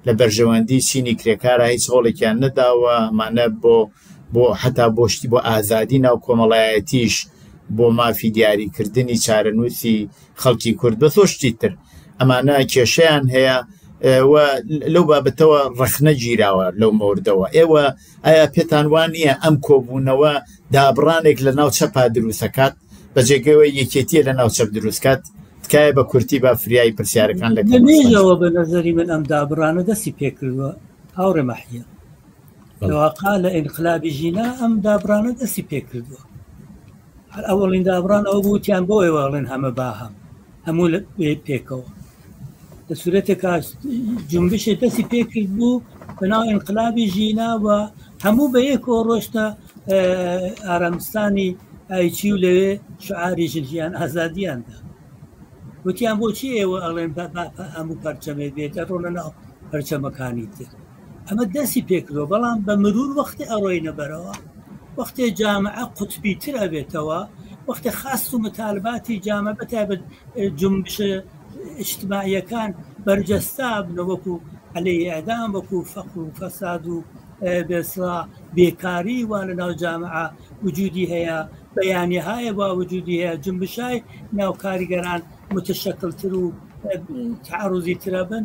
Speaker 1: لە بەرژەوەندی چینی کرێکارە هیچ ڕۆڵێکیان نەداوە ئەمانە بۆ بۆ حتا بۆشتی بۆ ئازادی ناو کۆمەڵایەتیش بۆ مافی دیاریکردنی چارەنووسی خەڵکی کورد بە زۆر شتی تر ئەمانە کێشیان هەیە و لەو بابەتەوە ڕەخنە گیراوە لەو مەوردەوە ئێوە ئایا پێتان وا نییە ئەم کۆبوونەوە دابڕانێک لە ناو چەپا دروستەکات بە جێگەوەی یەکێتیە لە ناو چەپ دروستکات تکایە بە کورتی با فریای پرسیارەکان لە
Speaker 3: لەمێژەوە بە نەزەری من ئەم دابڕانە دەستی پێکردووە هاوڕێ مەحیە لەواقع لە ئینقلابی ژینا ئەم دابڕانە دەستی پێکردووە هەر ئەوەڵین دابڕان ئەوە بوو وتیان بۆ ئێوە ئەڵێن هەمە با هەم هەموو پێکەوە لە سوورەتێکا جنبشێ دەستی پێکرد بوو بەناو ئینقلابی ژینا و هەموو بە یەکەوە ڕۆشتە ئارامستانی ئایچی و لەوێ شعاری ژن ژیان ئازادیاندا وتیان بۆچی ئێوە ئەڵێن هەموو پەرچەمێک بێت ئەڕۆنە ناو پەرچەمەکانی تر ئەمە دەستی پێکردوە بەڵام بە مرور وەختی ئەڕۆینە بەرەوە وەختێ جامعە قوتبی تر ئەبێتەوە وەختێ خاست و متالباتی جامە بەتایبەت جنبشە اجتماعیەکان بەرجەستا بنە وەکو عەلەی ئەدام وەکو فەقر و فەساد و بێسڵا بێکاری وا لە ناو جامعە وجودی هەیە بەیانیهای وا وجودی هەیە جنبشای ناو کاریگەران متشکلتر و تعرضی ترە بن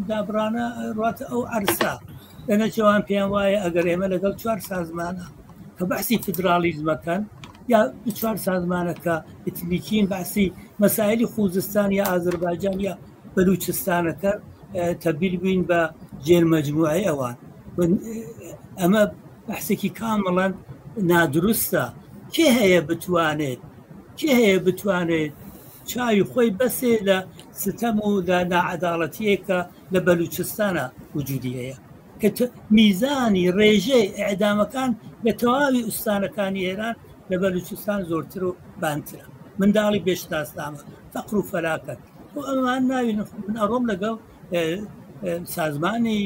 Speaker 3: دابڕانە ڕاتە ئەو عرسە لەنە چوان پێیان وایە ئەگەر ئێمە لەگەڵ چوار سازمانە کە بەحسی فدراڵیزمەکەن یا چوار سازمانەکە ئتنیکین باسی مەسایلی خوزستان یا ئازربایجان یا بەلوچستانەکە تەبدیل بووین بە ژێر مەجموعەی ئەوان. ئەمە بەحسێکی کامڵەن نادروستە. کێ هەیە بتوانێت کێ هەیە بتوانێت چاوی خۆی بەسێ لە ستەم و لە ناعەداڵەتیەکە لە بەلوچستانە وجودی هەیە کە میزانی ڕێژەی ئەعدامەکان لە تەواوی ئوستانەکانی ئێران لە بەلوچستان زۆرتر و بانترە. منداڵی بێشناسنامە، فەقر و فەلاکەت. خۆ ئەمان ناوی من ئەڕۆم لەگەڵ سازمانی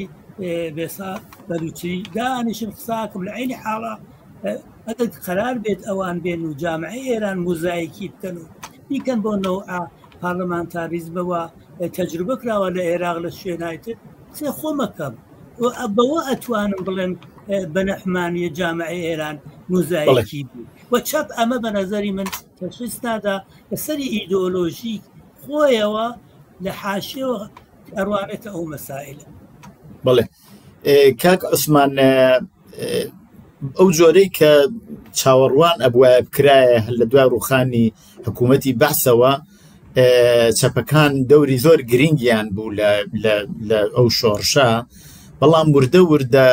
Speaker 3: بێسا بەلوچی دانیشم قساکم لە عینی حاڵا ئەگەر قەرار بێت ئەوان بێن و جامعەی ئێران موزایکی بکەن و بیکەن بۆ نەوعە پارلەمانتاریزمەوە تەجروبە کراوە لە عێراق لە شوێنایتر قسەی خۆمەکەم بەوە ئەتوانم بڵێم بە نەحمانیە جامعەی ئێران موزایکی بوو و چەپ ئەمە بە نظری من تەشخیص نادا لەسەری ئیدۆلۆژی خۆیەوە لە حاشیەوە ئەڕوانێتە ئەو مەسائلە.
Speaker 1: بەڵێ کاک عوسمان ئەو جۆرەی کە چاوەڕوان ئەبواە بکرایە هەر لە دوای ڕوخانی حکوومەتی بەعسەوە چەپەکان دەوری زۆر گرنگیان بوو لە ئەو شۆڕشە بەڵام وردە وردە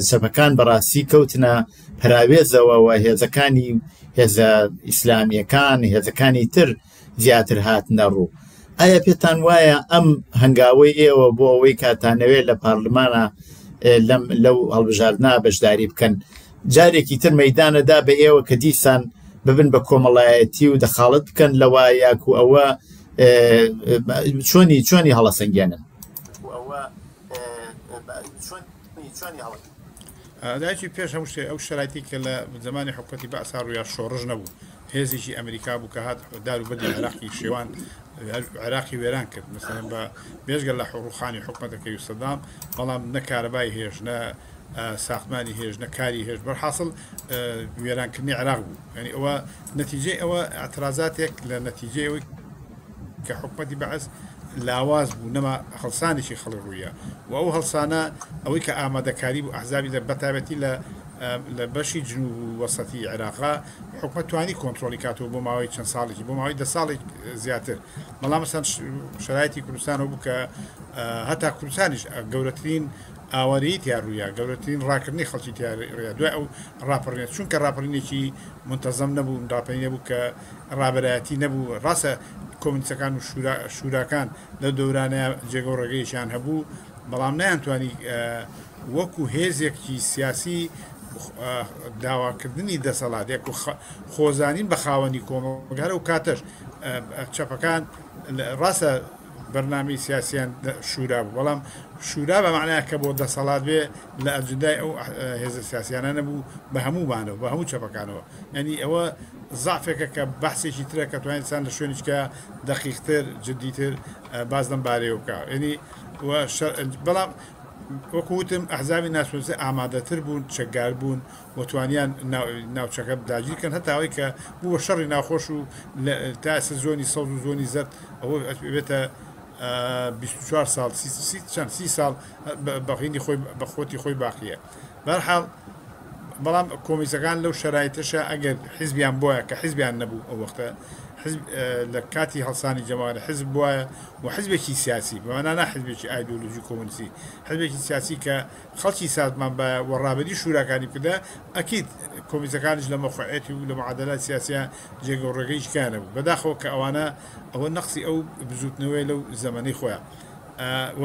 Speaker 1: چەپەکان بەڕاستی کەوتنە پەراوێزەوە و هێزەکانی هێزە ئیسلامیەکان هێزەکانی تر زیاتر هاتنە ڕوو ئایا پێتان وایە ئەم هەنگاوەی ئێوە بۆ ئەوەی کاتانەوێت لە پارلمانە لەم لەو هەڵبژاردنا بەشداری بکەن جارێکی تر مەدانەدا بە ئێوە کە دیسان ببن بە کۆمەڵایەتی و دەخاڵت بکەن لەوە یاکو ئەوە چۆنی چۆنی هەڵەسەنگێنن ئەوە
Speaker 2: چۆنی هەڵە دایکی پێش هەموو شتێ ئەو شەرایتی کە لە زمانی حکومەتی بەعسا ڕوویا شۆڕش نەبوو هێزێکی ئەمریکا بوو کە هات دار و بەردی عێراقی شێوان عێراقی وێران کرد مثلەن بە بێژگە لە ڕوخانی حکومەتەکەی و سەدام بەڵام نە کارەبای هێش نە ساختمانی هێش نە کاری هێش بەرحاصل وێرانکردنی عێراق بوو یعنی ئەوە نەتیجەی ئەوە اعترازاتێک لە نەتیجەی ئەوەی کە حکومەتی بەعس لاواز بوو نەما هەڵسانێکی خەڵک ڕوویە و ئەو هەڵسانە ئەوەی کە ئامادەکاری بوو ئەحزابی لە بەتایبەتی لە لە بەشی جنوب و وەسەتی عێراقا حکومەت توانی کۆنترۆڵی کاتەوە بۆ ماوەی چەند ساڵێکی بۆ ماوەی دە ساڵێک زیاتر بەڵام مەسەن شەرایتی کوردستانەوە بوو کە هەتا کوردستانیش گەورەترین ئاوارەیی تیا ڕوویا گەورەترین ڕاکردنی خەڵکی تیا ڕوویا دوای ئەو ڕاپەڕینە چونکە ڕاپەڕینێکی مونتەزەم نەبوو ڕاپەرین نەبوو کە ڕابەرایەتی نەبوو ڕاستە کۆمنیستەکان و شورا شوراکان لەو دەورانەیا جێگە و ڕێگەیەکیان هەبوو بەڵام نەیانتوانی وەکو هێزێکی سیاسی داواکردنی دەسەڵات یەک و خۆزانین بە خاوەنی کۆمەڵگە هەر ئەو کاتەش چەپەکان ڕاستە بەرنامەی سیاسیان شورا بوو بەڵام شورا بە معنای کە بۆ دەسەڵات بێ لە ئەجندای ئەو هێزە سیاسیانە نەبوو بە هەموومانەوە بە هەموو چەپەکانەوە یعنی ئەوە زەعفێکە کە بەحسێکی ترە کە توانێت ئینسان لە شوێنیچکە دەقیقتر جدیتر باس لەم بارەیەوە بکا یعنی بەڵام وەکو وتم ئەحزابی ناسیۆنالیستی ئامادەتر بوون چەکدار بوون و توانیان ناوچەکە داگیر کەن هەتا ئەوەی کە بوو بە شەڕی ناوخۆش و تا ئێستا زۆنی سەوز و زۆنی زەرد ئەوە بێتە 24 ساڵ چەند سی ساڵ بەغینی خۆی بە خۆتی خۆی باقیە بەرحاڵ بەڵام کۆمیسەکان لەو شەرایتەشە ئەگەر حزبیان بۆیە کە حزبیان نەبوو ئەو وەختە حزب لە کاتی هەڵسانی جەماوەری حزب بوایە و حزبێکی سیاسی بەمانا نا حزبێکی ئایدۆلۆژی کۆمۆنیستی حزبێکی سیاسی کە خەڵکی سازمان بایە و ڕابەری شوراکانی بکردایە ئەکید کۆمیسەکانیش لە مەوقعیەتی و لە معادلات سیاسیە جێگە و ڕێگەی هیچ نەبوو بەداخەوە کە ئەوانە ئەوە نەقسی ئەو بزوتنەوەی لەو زەمەنەی خۆیان و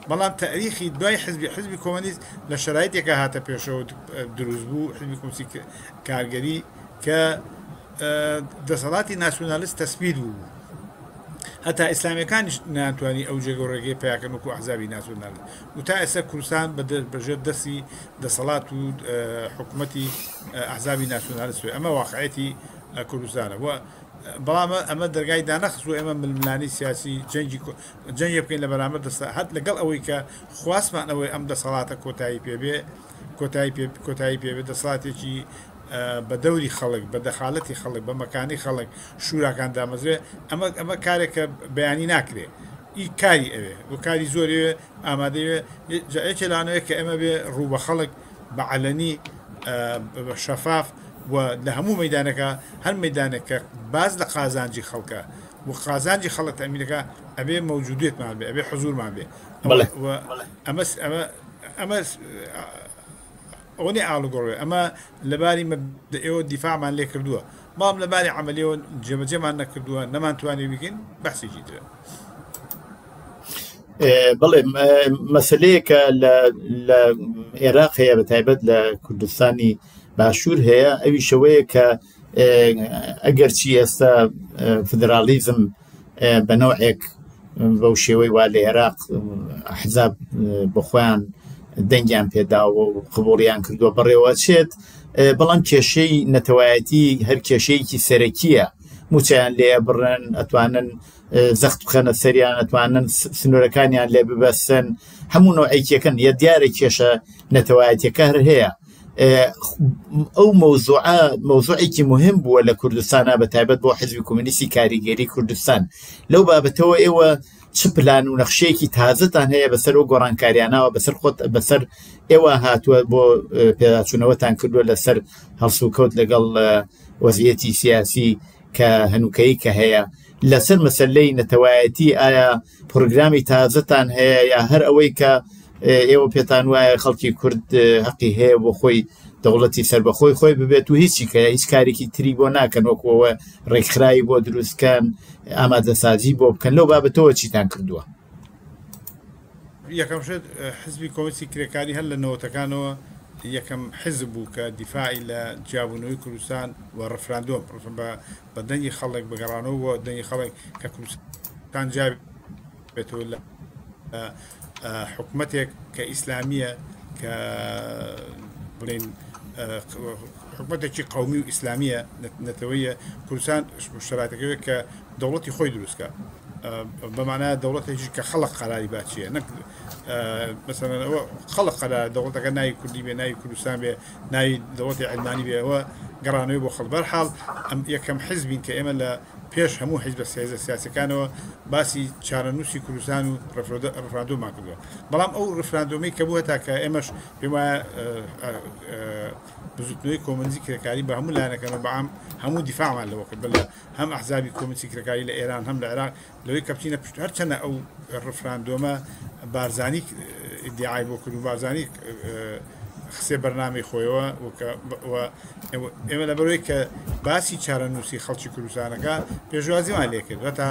Speaker 2: بەڵام تاریخی دوای حزبی حزبی کۆمەنیست لە شەرایتێکا هاتە پێشەوە دروست بوو حزبی کۆمۆنیستی کارگەری کە دەسەڵاتی ناسیۆنالیست تەسبیت بوو هەتا ئیسلامیەکانیش ناتوانانی ئەو جێگە و ڕێگەی پیاکەن وەکو ئەحزابی ناسیۆنالیست و تا ئێستا کوردستان بەژێر دەستی دەسەڵات و حکوومەتی ئەحزابی ناسیۆنالیست ئەمە واقعەتی کوردستانە و بەڵام ئەمە دەرگای دانەخست و ئێمە ململانی سیاسی جەنگی جەنگێ بکەین لە بەرامبەر دەسە هەت لەگەڵ ئەوەی کە خواستمان ئەوەی ئەم دەسەڵاتە کۆتایی پێبێ کۆتایی پێ کۆتایی پێبێ دەسەڵاتێکی بە دەوری خەڵک، بە دەخالەتی خەڵک، بە مەکانی خەڵک شوراکان دامەزرێ، ئەمە ئەمە کارێکە بەیانی ناکرێ، ئی کاری ئەوێ و کاری زۆری ئەوێ، ئامادەی ئەوێ، جا یەکێ لەوانەیە کە ئێمە بێ ڕوو بە خەڵک بە عەلەنی بە شەفاف و لە هەموو مەیدانەکە هەر مەیدانێک کە باز لە قازانجی خەڵکە و قازانجی خەڵک تەئمین دەکا ئەبێ مەوجودیەتمان بێ ئەبێ حزوورمان بێ و ئەمە ئەمە ئەمە ئەوە نیە ئاڵوگۆڕ بێ ئەمە لەباری مەبدەئیەوە دیفاعمان لێ کردووە بەڵام لەباری عەمەلیەوە جێبەجێمان نەکردووە نەمانتوانی بیکەین بەحسێکی ترە.
Speaker 1: بەڵێ مەسلەیەکە لە عێراق هەیە بە تایبەت لە کوردستانی باشوور هەیە ئەوی شەوەیە کە ئەگەرچی ئێستا فدرالیزم بە نەوعێک بەو شێوەی وا لە عێراق حزاب بە خۆیان دەنگیان پێداوە و قبوڵیان کردووە بەڕێوە چێت بەڵام کێشەی نەتەوایەتی هەر کێشەیەکی سەرەکیە موچەیان لێ بڕن ئەتوانن زەخت بخەنە سەریان ئەتوانن سنوورەکانیان لێ ببەسن هەموو نوعێکیەکەن یە دیارە کێشە نەتەوایەتەکە هەر هەیە ئەو مەوزوعە مەوزوعێکی مهم بووە لە کوردستانە بە تایبەت بۆ حزبی کۆمۆنیستی کاریگەری کوردستان لەو بابەتەوە ئێوە چ پلان و نەخشەیەکی تازەتان هەیە بەسەر ئەو گۆڕانکاریانەوە بەسەر خۆت بەسەر ئێوە هاتووە بۆ پێداچوونەوەتان کردووە لەسەر هەڵسوکەوت لەگەڵ وەزیەتی سیاسی کە هەنووکەیی کە هەیە لەسەر مەسەلەی نەتەوایەتی ئایا پرۆگرامی تازەتان هەیە یا هەر ئەوەی کە ئێوە پێتان وایە خەڵکی کورد هەقی هەیە بۆ خۆی دەوڵەتی سربەخۆی خۆی ببێت و هیچی کە هیچ کارێکی تری بۆ ناکەن وەکوەوە ڕێکخراوی بۆ دروستکەن ئامادەسازی بۆ بکەن لەو بابەتەوە چیتان کردووە؟
Speaker 2: یەکەم شت حزبی کۆمۆنیستی کرێکاری هەر لە نەوەتەکانەوە یەکەم حزب بوو کە دیفاعی لە جیابوونەوەی کوردستان و ڕفراندۆم بە دەنگی خەڵک بگەڕانەوە بۆ دەنگی خەڵک کە کوردستان جیا بێتەوە لە حکومەتێک کە ئیسلامییە کە بڵێن حکومەتێکی قومی و ئیسلامیە نەتەوەیە کوردستان شراتەکەوێت کە دەوڵەتی خۆی دروستکە بەمانە دەوڵەتێکی کە خەڵق قەراری باچیە نەک مەسەلەن ئەوە خەڵق قەرار دەوڵەتەکە ناوی کوردی بێ ناوی کوردستان بێ ناوی دەوڵەتی عەلمانی بێ ئەوە گەڕانەوەی بۆ خەڵک بەرحاڵ ئەم یەکەم حزبین کە ئێمە لە پێش هەموو حیزبە هێزە سیاسەکانەوە باسی چارەنووسی کوردستان و ڕفراندۆمان کردووە بەڵام ئەو ڕفراندۆمەی کە بوو هەتا کە ئێمەش پێم وایە بزوتنەوەی کۆمۆنیستی کرێکاری بە هەموو لایەنەکانەوە بەعام هەموو دیفاعمان لەوە کرد بە لە هەم ئەحزابی کۆمۆنیستی کرێکاری لە ئێران هەم لە عێراق لەوەی کە بچینە پشت هەرچەنە ئەو ڕفراندۆمە بارزانی ئیدعای بۆ کرد و بارزانی خسێ بەرنامەی خۆیەوە ئێمە لەبەرەوەی کە باسی چارەنووسی خەڵکی کوردستانەکە پێشوازیمان لێکرد هەتا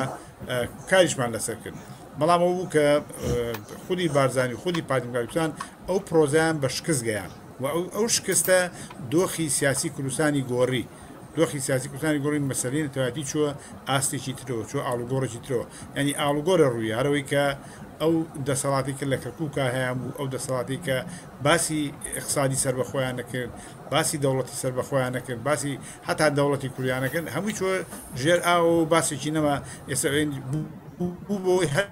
Speaker 2: کاریشمان لەسەر کرد بەڵام ئەو بوو کە خودی بارزانی خودی پارتی کوردستان ئەو پرۆزیان بە شکست گەیان و ئەو شکستە دۆخی سیاسی کوردستانی گۆڕی دۆخی سیاسی کوردستانی گۆڕی مەسەلەی نەتەوایەتی چووە ئاستێکی ترەوە چووە ئاڵوگۆڕێکی ترەوە یانی ئاڵوگۆڕێ ڕووی هەرەوەی کە ئەو دەسەڵاتی کە لە کەرکووکا هەیان بوو ئەو دەسەڵاتی کە باسی ئیقتسادی سەربەخۆیان نەکرد باسی دەوڵەتی سەربەخۆیان نەکرد باسی هەتا دەوڵەتی کوردیان نەکرد هەمووی چووە ژێر ئاوە و باسێکی نەما ئێستا بوو بۆی هەر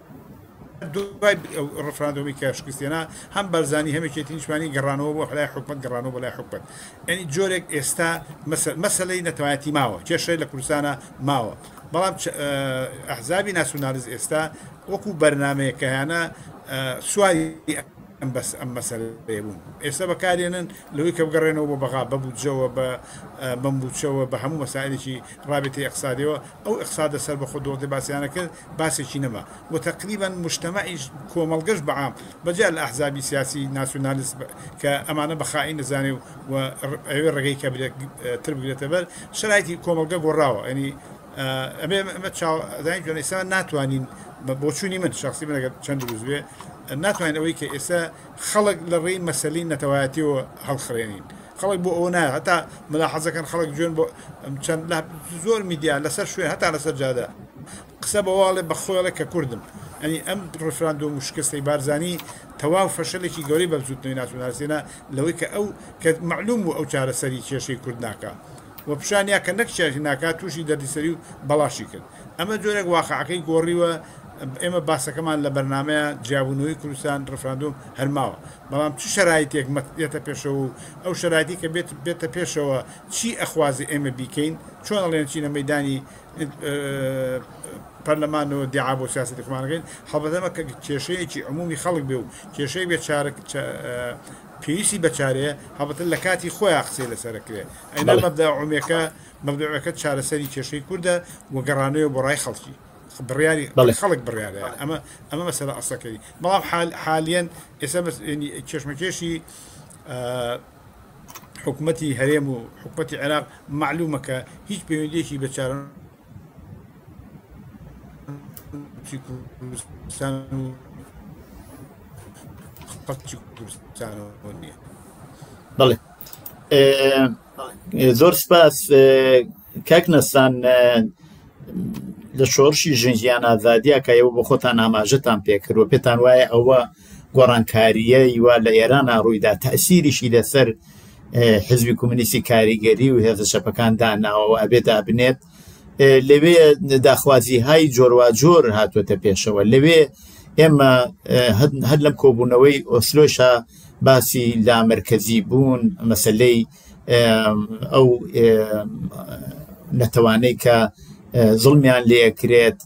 Speaker 2: دوای ئەو ڕفراندۆمی کە شکستێنا هەم بەرزانی هەم یەکێتی نیشتمانی گەڕانەوە بۆ لای حکومەت گەڕانەوە بۆ لای حکومەت یعنی جۆرێک ئێستا مەسەلەی نەتەوایەتی ماوە کێشەی لە کوردستانە ماوە بەڵام ئەحزابی ناسیونالیست ئێستا وەکو بەرنمەیە کە هەیانە سواری ئەم بەس ئەم مەسەلەیە بوون ئێستا بەکارێنن لەوەی کە بگەڕێنەوە بۆ بەغا بە بودجەوە بە بەمبوچەوە بە هەموو مەسائلێکی ڕابێتی ئەقسادیەوە ئەو ئەقسادە سەر بە خۆ دەوڵەتی باسیانە کرد باسێکی نەما و تەقریبەن موجتەمەعیش کۆمەڵگەش بە عام بە جیا لە ئەحزابی سیاسی ناسیونالیست کە ئەمانە بە خائین دەزانێ و ئەوێ ڕێگەی کە تر بگرێتە بەر شەرایتی کۆمەڵگە گۆڕاوە یعنی ئەبێ ئەمە چاو زانین جوان ئێستا ناتوانین بە بۆچوونی من شخصی من ئەگەر چەند دروست بێ ناتوانین ئەوەی کە ئێستا خەڵک لە ڕێی مەسەلەی نەتەوایەتیەوە هەڵخرێنین خەڵک بۆ ئەوە نایە هەتا ملاحەزەکەن خەڵک جوێن بۆ چەند لە زۆر میدیا لەسەر شوێن هەتا لەسەر جادە قسە بە واڵێ بە خۆیڵێ کە کوردم ئەنی ئەم ڕفراندۆم و شکستەی بارزانی تەواو فەشەلێکی گەورەی بە بزوتنەوەی ناسیۆنالیستێنا لەوەی کە ئەو کە مەعلوم بوو ئەو چارەسەری کێشەی کورد ناکا و پیشانیا کە نەک چارەسەری ناکا تووشی دەردیسەری و بەڵاشی کرد ئەمە جۆرێک واقعەکەی گۆڕیوە. ئێمە باسەکەمان لە بەرنامەیە جیابوونەوەی کوردستان ڕفراندۆم هەر ماوە بەڵام چ شەرایتێک یەتە پێشەوە و ئەو شەرایتی کە بێت بێتە پێشەوە چی ئەخوازێ ئێمە بیکەین چۆن ئەڵێن چینە مەیدانی پەرلەمانەوە دیعا بۆ سیاسەتی خۆمان ئەکەین هەڵبەتە ئەمە کە کێشەیەکی عمومی خەڵک بێ و کێشەیەک بێ چارە پێویستی بە چارەیە هەڵبەتە لە کاتی خۆیان قسەی لەسەر ئەکرێ ئەینا
Speaker 1: بەڵێ.
Speaker 2: مەبدەع عمومیەکە مەبدەعەکە چارەسەری کێشەی کوردە و گەڕانەوە بۆ ڕای خەڵکی بڕیاری
Speaker 1: بەڵێ.
Speaker 2: خەڵک بڕیارە ئەمە ئەمە مەسەلە ئەسڵەکەی بەڵام حال حالیەن ئێستا بەس یعنی کێشمەکێشی حکومەتی هەرێم و حکومەتی عێراق مەعلومە کە هیچ پەیوەندیەکی بە چارەنووسی کوردستان و خەڵکی کوردستانەوە نییە.
Speaker 1: بەڵێ زۆر سپاس کاک نەسان لە شۆڕشی ژن ژیان ئازادیە کە ئێوە بۆ خۆتان ئاماژەتان پێکرد و پێتان وایە ئەوە گۆڕانکارییەی وا لە ئێرانە ڕوویدا تەسیریشی لەسەر حزبی کۆمونیستی کاریگەری و هێزە چەپەکان داناوە ئەبێ دابنێت لەوێ داخوازی های جۆرواجۆر هاتووەتە پێشەوە لەوێ ئێمە هەر لەم کۆبوونەوەی ئۆسلۆشە باسی لامەرکەزی بوون مەسلەی ئەو نەتەوانەی کە زڵمیان لێکرێت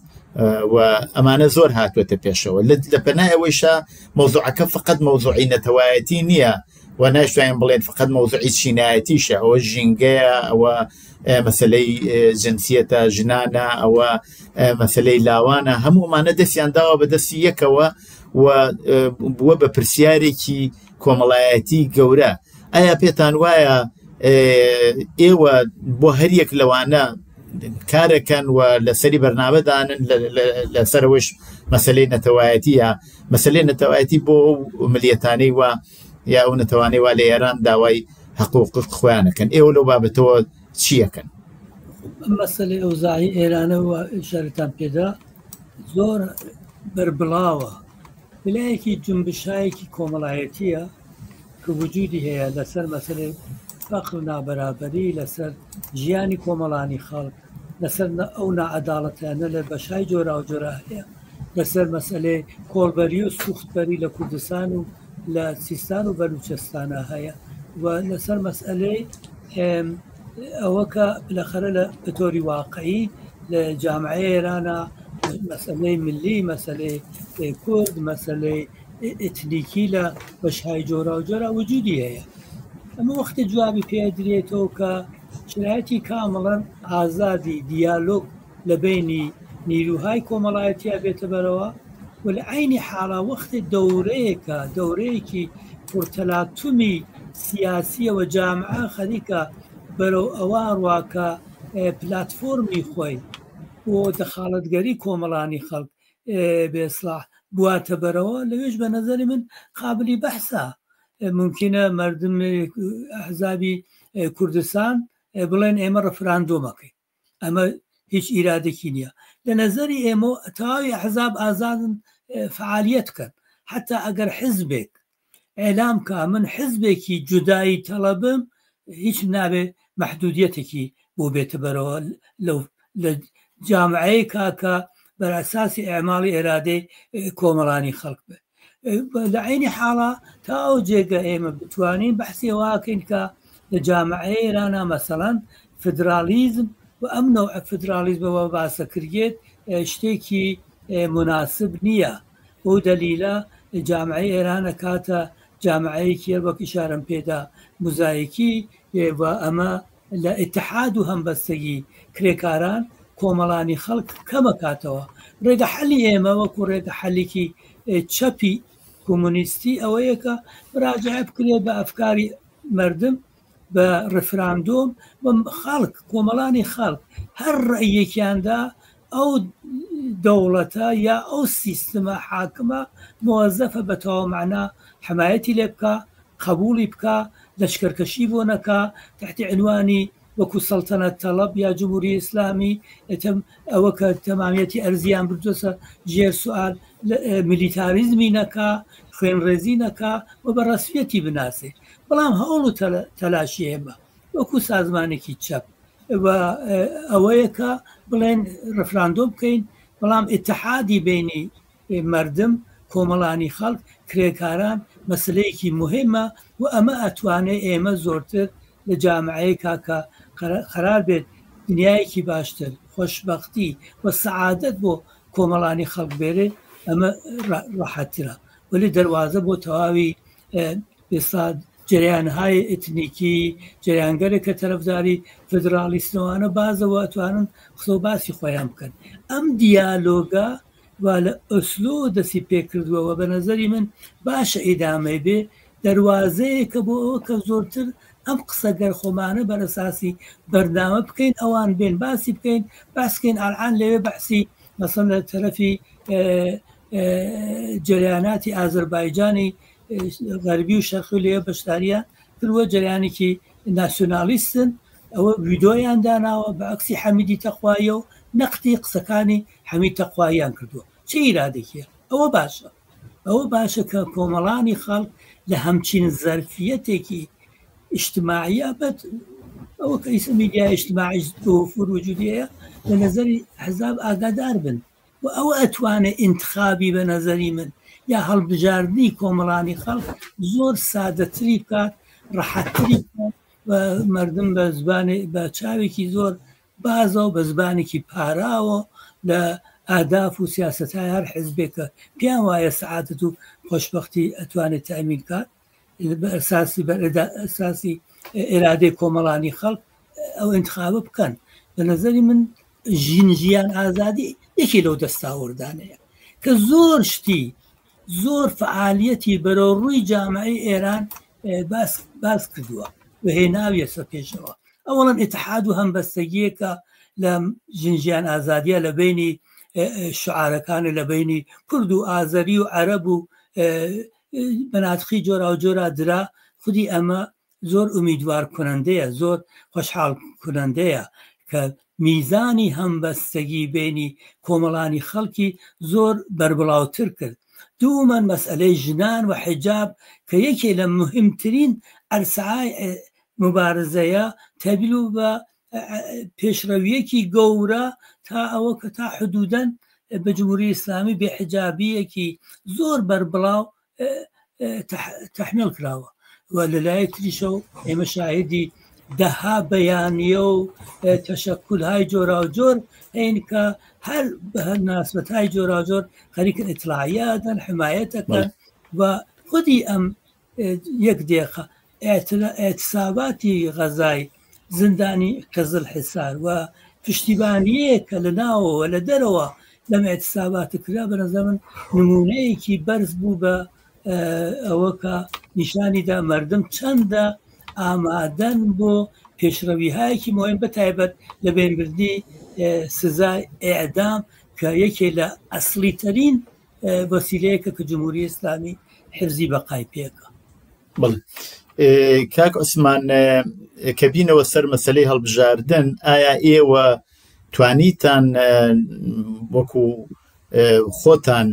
Speaker 1: و ئەمانە زۆر هاتووەتە پێشەوە لە پەنای ئەوەیشە مەوزوعەکە فقط مەوزوعی نەتەوایەتی نییە و ناشتوانین بڵێن فقط مەوزوعی چینایەتیشە ئەوە ژینگەیە ئەوە مەسلەی جنسیەتە ژنانە ئەوە مەسلەی لاوانە هەموو ئەمانە دەستیان داوە بە دەستی یەکەوە و بووە بە پرسیارێکی کۆمەڵایەتی گەورە ئایا پێتان وایە ئێوە بۆ هەریەک لەوانە کارەکەن و لەسەری بەرنامەدانن لەسەرەوەش مەسلەی نەتەوایەتیە مەسلەی نەتەوایەتی بۆ ئەو ملیەتانەی وا یا ئەو نەتەوانەی وا لە ئێران داوای حقوق خۆیانەکەن ئێوە لەو بابەتەوە چیەکەن؟
Speaker 3: مەسلەی ئەوزاعی ئێرانە و ئشارەتان پێدا زۆر بەربڵاوە لەلایەکی جونبشایەکی کۆمەڵایەتییە کە وجودی هەیە لەسەر مەسەلەی فەقر و نابەرابەری، لەسەر ژیانی کۆمەڵانی خەڵک، لەسەر ئەو ناعەداڵەتیانە لە بەشای جۆراوجۆرا هەیە، لەسەر مەسەلەی کۆڵبەری و سوختبەری لە کوردستان و لە سیستان و بەلوچستانا هەیە و لەسەر مەسەلەی ئەوە کە بلەخەرە لە بەتۆری واقعی لە جامعەی ئێرانە مەسەلەی ملی، مەسەلەی کورد، مەسەلەی ئێتنیکی لە بەشهای جۆراوجۆرا وجودی هەیە. ئەمە وەختێ جوابی پێ ئەدرێتەوە کە شرایەتی کامڵەن ئازادی دیالۆگ لە بەینی نیروهای کۆمەڵایەتیا بێتە بەرەوە و لە عەینی حاڵا وەختێ دەورەیەکە دەورەیەکی پڕتەلاتومی سیاسیەوە جامعە خەریکە بەرەو ئەوە ئەڕوا کە پلاتفۆرمی خۆی بۆ دەخاڵەتگەری کۆمەڵانی خەڵک بێ ئیسڵاح بواتە بەرەوە لەوێش بە نەزەری من قابلی بەحسە ممکنە مردم ئەحزابی کوردستان بڵێن ئێمە ڕفراندۆمەکەی ئەمە هیچ ئیرادێکی نییە لە نەزەری ئێمە تەواوی ئەحزاب ئازادن فعالیت بکەن حتا ئەگەر حزبێک ئیعلام کا من حزبێکی جودایی تەڵەبم هیچ نابێ مەحدودیەتێکی بۆ بێتە بەرەوە لەو لە جامعەیە کاکە بەرئەساسی ئەعماڵی ئێرادەی کۆمەڵانی خەڵک بێ لە عینی حاڵا تا ئەو جێگە ئێمە بتوانین بەحسی واکەین کە لە جامعەی ئێرانە مەسەڵەن فدرالیزم و ئەم نەوع فدرالیزمەوە باسە کردێت شتێکی مناسب نییە بەو دەلیلە جامعەی ئێران ئەکاتە جامعەیەکی هەر وەک ئیشارەم پێدا موزایکی و ئەمە لە ئیتحاد و هەمبەستەگی کرێکاران کۆمەڵانی خەڵک کەمەکاتەوە. ڕێگە حەلی ئێمە وەکو ڕێگە حەلێکی چەپی کۆمۆنیستی ئەوەیە کە مراجعە بکرێت بە ئەفکاری مەردم بە ڕفراندۆم و خەڵک کۆمەڵانی خەڵک هەر ڕەئیەکیاندا ئەو دەوڵەتە یا ئەو سیستمە حاکمە مۆزەفە بە تەواو مەعنا حەمایەتی لێ بکا قەبوڵی بکا لەشکەرکەشی بۆ نەکا تەحتی عنوانی وەکو سەڵتەنەت تەڵەب یا جمهوری ئیسلامی ئەوە کە تەمامیەتی ئەرزیان بردووەسە ژێر سوئال میلیتاریزمی نەکا خوێنڕێزی نەکا و بە ڕەسمیەتی بناسێ بەڵام هەوڵ و تەلاشی ئێمە وەکو سازمانێکی چەپ و ئەوەیە کە بڵێن ڕفراندۆم بکەین بەڵام ئیتحادی بینی مەردم، کۆمەڵانی خەڵک، کرێکاران مەسەلەیەکی موهیمە و ئەمە ئەتوانێ ئێمە زۆرتر لە جامعەیەکا کە قەرار بێت دنیایەکی باشتر، خۆشبەختی و سەعادەت بۆ کۆمەڵانی خەڵک بێرێ ئەمە ڕەحەتترە. وەلی دەروازە بۆ تەواوی ئێستا جەریانهای ئتنیکی، جەریانگەلێک کە تەرەفداری فدراڵیستن ئەوانە بازەوە ئەتوانن قسە و باسی خۆیان بکەن. ئەم دیالۆگە وا لە ئۆسلۆ دەستی پێکردووە و بە نەزەری من باشە ئیدامەی بێ، دەروازەیەکە بۆ ئەوە کە زۆرتر ئەم قسە گەر خۆمانە بەرەساسی بەرنامە بکەین ئەوان بێن باسی بکەین باس بکەین ئالان لەوێ بەحسی مەسەن لە تەرەفی جەریاناتی ئازەربایجانی غەربی و شەرقی لێ بەشداریان کردووە جەریانێکی ناسیۆنالیستن ئەوە ویدۆیان داناوە بە عەکسی حەمیدی تەقواییە و نەقدی قسەکانی حەمید تەقواییان کردووە چ ئیرادێکیە ئەوە باشە ئەوە باشە کە کۆمەڵانی خەڵک لە هەمچین زەرفیەتێکی ئیجتماعیە بەت ئەوە کە ئیسە میدیا ئیجتماعی توفر وجودی هەیە لە نەزەری حزاب ئاگادار بن و ئەوە ئەتوانێ ئینتخابی بە نەزەری من یا هەڵبژاردنی کۆمەڵانی خەڵک زۆر سادەتری بکات ڕەحەتتری بکات و مردم بە زبانێ بە چاوێکی زۆر بازە و بە زبانێکی پاراوە لە ئاداف و سیاسەتای هەر حزبێکە پێیان وایە سەعادەت و خۆشبەختی ئەتوانێت تەئمین کات بە ئەساسی بە ئەساسی ئێرادەی کۆمەڵانی خەڵک ئەو ئینتخابە بکەن بە نەزەری من ژین ژیان ئازادی یەکێ لەو دەستاوردانەیە کە زۆر شتی زۆر فعالیەتی بەرەو ڕووی جامعەی ئێران باس باس کردووە و هێناویە سەر پێشەوە ئەوەڵەن ئیتحاد و هەمبەستەگیەکە لە ژن ژیان ئازادیە لە بینی شعارەکانە لە بینی کورد و ئازەری و عەرەب و مەناتقی جۆراوجۆرا درا خودی ئەمە زۆر ئومیدوار کونەندەیە زۆر خۆشحاڵ کونەندەیە کە میزانی هەمبەستەگی بینی کۆمەڵانی خەڵکی زۆر بەربڵاوتر کرد دوومەن مەسئەلەی ژنان و حیجاب کە یەکێ لە موهیمترین عەرسەهای موبارزەیە تەبیل بوو بە پێشڕەویەکی گەورە تا ئەوە کە تا حدودەن بە جمهوری ئیسلامی بێ حجابیەکی زۆر بەربڵاو تەحمیل کراوە و لە لایەک تریشەوە ئێمە شاهدی دەها بەیانیە و تەشەکولهای جۆراوجۆر هەین کە هەر بە هەر ناسبەتهای جۆراوجۆر خەریکن ئیتلاعیە دەن حمایەتەکەن و خودی ئەم یەک دێقە ئیعتساباتی غەزای زیندانی قزل حسار و پشتیبانیەیە کە لە ناوەوە لە دەرەوە لەم ئیعتساباتە کرا بە نظر من نمونەیەکی بەرز بوو بە ئەوە کە نیشانیدا مردم چەندە ئامادەن بۆ پێشڕەویهایەکی مهم بە تایبەت لە بێنبردنی سزای ئێعدام کە یەکێ لە ئەسڵی ترین وەسیلەیەکە کە جمهوری ئیسلامی حفزی بەقای پێکە.
Speaker 1: بەڵێ کاک عوسمان کە بینەوە سەر مەسلەی هەڵبژاردن ئایا ئێوە توانیتان وەکو خۆتان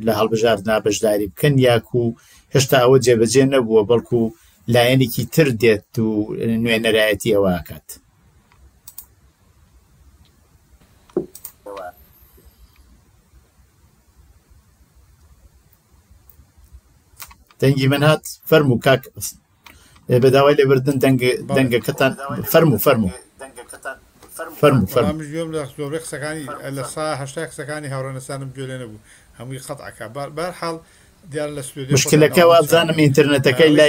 Speaker 1: لە هەڵبژاردنا بەشداری بکەن یاکو هێشتا ئەوە جێبەجێ نەبووە بەڵکو لایەنێکی تر دێت و نوێنەرایەتی ئەوە ئەکات؟ دەنگی من هات فەرموو کاک بە داوای لێبردن دەنگ دەنگەکەتان فەرموو فەرموو فەرموو فەرموو
Speaker 2: منیش گوێم لە زۆربەی قسەکانی لە سا هەشتای قسەکانی هاوڕێنەسانم گوێ لێ نەبوو هەمووی قەتعەکە بەهەرحاڵ دیارە لە ستۆدیۆ خۆتان
Speaker 1: مشکلەکە
Speaker 2: ئەوەندە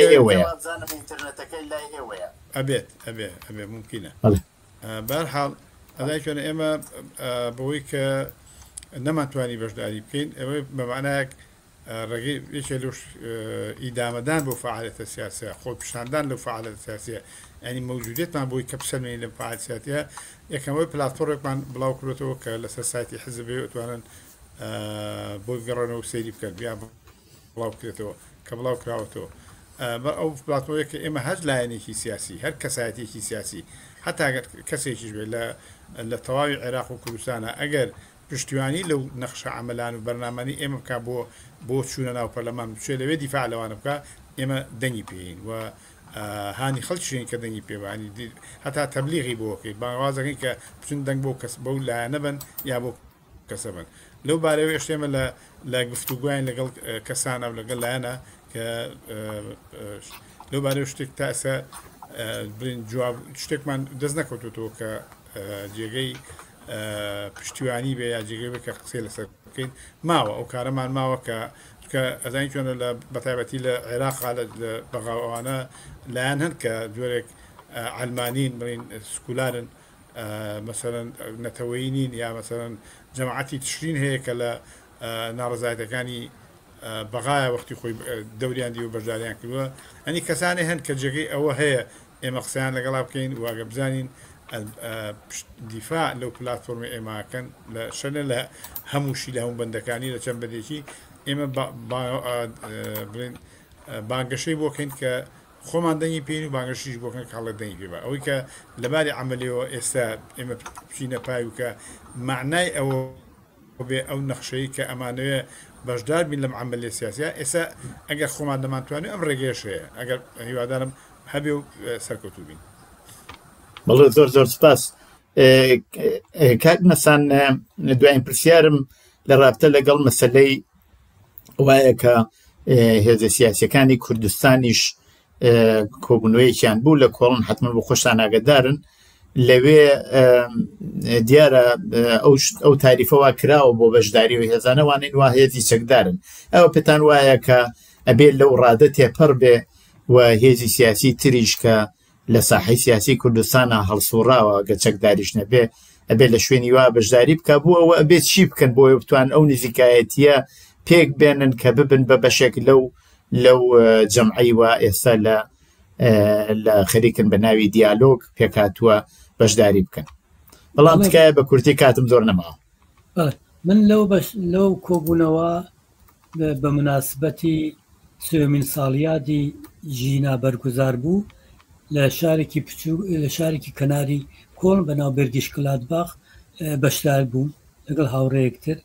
Speaker 2: چاک
Speaker 1: وابزانم
Speaker 2: نەبوو
Speaker 1: ئینتەرنێتەکەی
Speaker 2: ئەوەی
Speaker 1: لای
Speaker 2: کە
Speaker 1: ئێوەیە
Speaker 2: ئەبێت ئەبێ ئەبێ مومکینە
Speaker 1: بەڵێ
Speaker 2: بەهەرحاڵ ئەدای چۆنە ئێمە بەوەی کە نەمانتوانی بەشداری بکەین ئەوەی بە مەعنایەک ڕێگەی یەکێ لەو ئیدامەدان بۆ فعالەتە سیاسە خۆ پیشاندان لەو فعالەتە سیاسیە ینی مەوجودێتمان بۆی کە بسەلمێنین لەم فعالەت سیاسیە یەکەمەوەی پلاتفۆرمێکمان بڵاو کردۆتەوە کە لەسەر سایتی حزب بێ ئەتوانن بۆی بگەڕێنەوە و سەیری بکەن یا بڵاو بکرێتەوە کە بڵاو کراوەتەوە بە ئەو پلاتفۆرمەیە کە ئێمە هەر لایەنێکی سیاسی هەر کەسایەتیەکی سیاسی حتا گەر کەسێکیش بێت لە لە تەواوی عێراق و کوردستانە ئەگەر پشتیوانی لەو نەخشە عەمەلان و بەرنامانەی ئێمە بکا بۆ بۆ چوونە ناو پەرلەمان بچێ لەوێ دیفاع لەوانە بکا ئێمە دەنگی پێین و هانی خەڵکیشین کە دەنگی پێ بانی هەتا تەبلیغی بۆ بکەین بانگەواز دەکەین کە بچن دەنگ بۆ کەس بەو لایەنە بن یا بۆ. کەسە بن. لەو بارەیەوە ئێشتا ئێمە لە لە گفتوگۆین لەگەڵ کەسانە و لەگەڵ لایەنە کە لەو بارەیەوە شتێک تا ئێستا بڵێین جواب شتێکمان دەست نەکەوتووەتەوە کە جێگەی پشتیوانی بێ یا جێگەی بێ کە قسەی لەسەر بکەین. ماوە ئەو کارەمان ماوە کە چونکە ئەزانی چۆنە لە بەتایبەتی لە عێراقا لە بەغا و ئەوانە لایەن هەن کە جۆرێک عەلمانین بڵێین سکولارن مەسەلەن نەتەوەیی نین یا مەسەلەن جەماعەتی تشرین هەیە کە لە ناڕەزایەتەکانی بەغایە وەختی خۆی دەوریان دیوە بەشداریان کردووە ئەنی کەسانێ هەن کە جێگەی ئەوە هەیە ئێمە قسەیان لەگەڵا بکەین و ئەگەر بزانین دیفاع لەو پلاتفۆرمی ئێماکەن لە شەنە لە هەمووشی لە هەموو بەندەکانی لە چەند بەندێکی ئێمە بڵێن بانگەشەی بۆکەین کە خۆمان دەنگی پێین و بانگەشەیش بۆ کەن کە خەڵک دەنگی پێ با. ئەوەی کە لە باری عەمەلیەوە ئێستا ئێمە بچینە پای و کە مەعنای ئەوە بێ ئەو نەخشەی کە ئەمانەوێ بەشدار بین لەم عەمەلیە سیاسیە ئێستا ئەگەر خۆمان دەمانتوانی ئەم ڕێگەیەش هەیە ئەگەر هیوادارم هەبێ و سەرکەوتوو بین.
Speaker 1: بەڵێ زۆر زۆر سپاس کاک نەسان دوایین پرسیارم لە رابتە لەگەڵ مەسلەی وایە کە هێزە سیاسەکانی کوردستانیش کۆبوونەوەیەکیان بوو لە کۆڵن حتمما بۆ خۆشتان ئاگدارن لەوێ دیارە ئەو تاریفەوە کراوە بۆ بەشداری و هێزانە وانین وا هێزی چەکدارن ئەوە پێتان وایە کە ئەبێ لەو ڕادە تێپەڕ بێ و هێزی سیاسی تریش کە لە ساحەی سیاسی کوردستانا هەڵسوڕاوە گەر چەکداریش نەبێ ئەبێ لە شوێنی وا بەشداری بکا بۆ ئەوە ئەبێ چی بکەن بۆ بتوان ئەو نزیکایەتیە پێک بێنن کە ببن بە بەشێک لەو لەو جەمعی وا ئێستا لە لە خەریکن بە ناوی دیالۆگ پێکهاتووە بەشداری بکەن بەڵام تکایە بە کورتی کاتم زۆر نەماوە.
Speaker 3: من لەو بەش لەو کۆبوونەوە بە موناسبەتی سێیەمین ساڵیادی ژینا بەرگوزار بوو لە شارێکی بچووک لە شارێکی کەناری کۆڵن بە ناو بێرگیش کلادباخ بەشدار بووم لەگەڵ هاوڕێیەکتر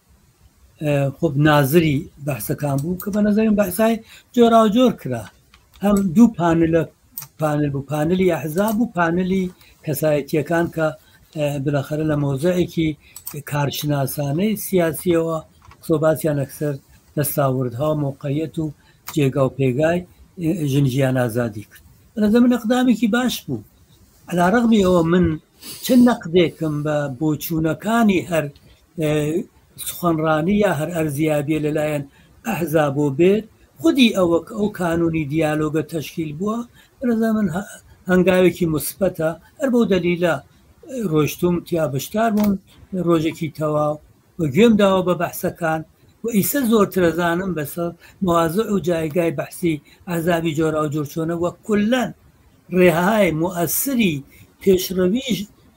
Speaker 3: خۆب نازری بەحسەکان بوو کە بە نظرم بەحسای جۆراوجۆر کرا هەم دوو پانلە پانل بوو پانلی ئەحزاب و پانلی کەسایەتیەکان کە بلەخەرە لە مەوزعێکی کارشناسانەی سیاسیەوە قسە باسیان لەسەر دەستاوردها و مەوقعیەت و جێگا و پێگای ژن ژیان ئازادی کرد. بەنظر من ئەقدامێکی باش بوو. علی رغمی ئەوە من چ نەقدێکم بە بۆچوونەکانی هەر سخنڕانی یا هەر ئەرزیابیە لەلایەن ئەحزابۆ بێت، خودی ئەوە کە ئەو کانوونی دیالۆگە تەشکیل بووە، بەنظر من هەنگاوێکی موسبەتە، هەر بەو دەلیلە ڕۆیشتووم تیا بەشدار بووم ڕۆژێکی تەواو و گوێم داوە بە بەحسەکان و ئیسە زۆرتر ئەزانم بەسەر مەوازع و جایگای بەحسی ئەحزابی جۆراوجۆر چۆنە و کولەن ڕێهای موئەسری پێشڕەوی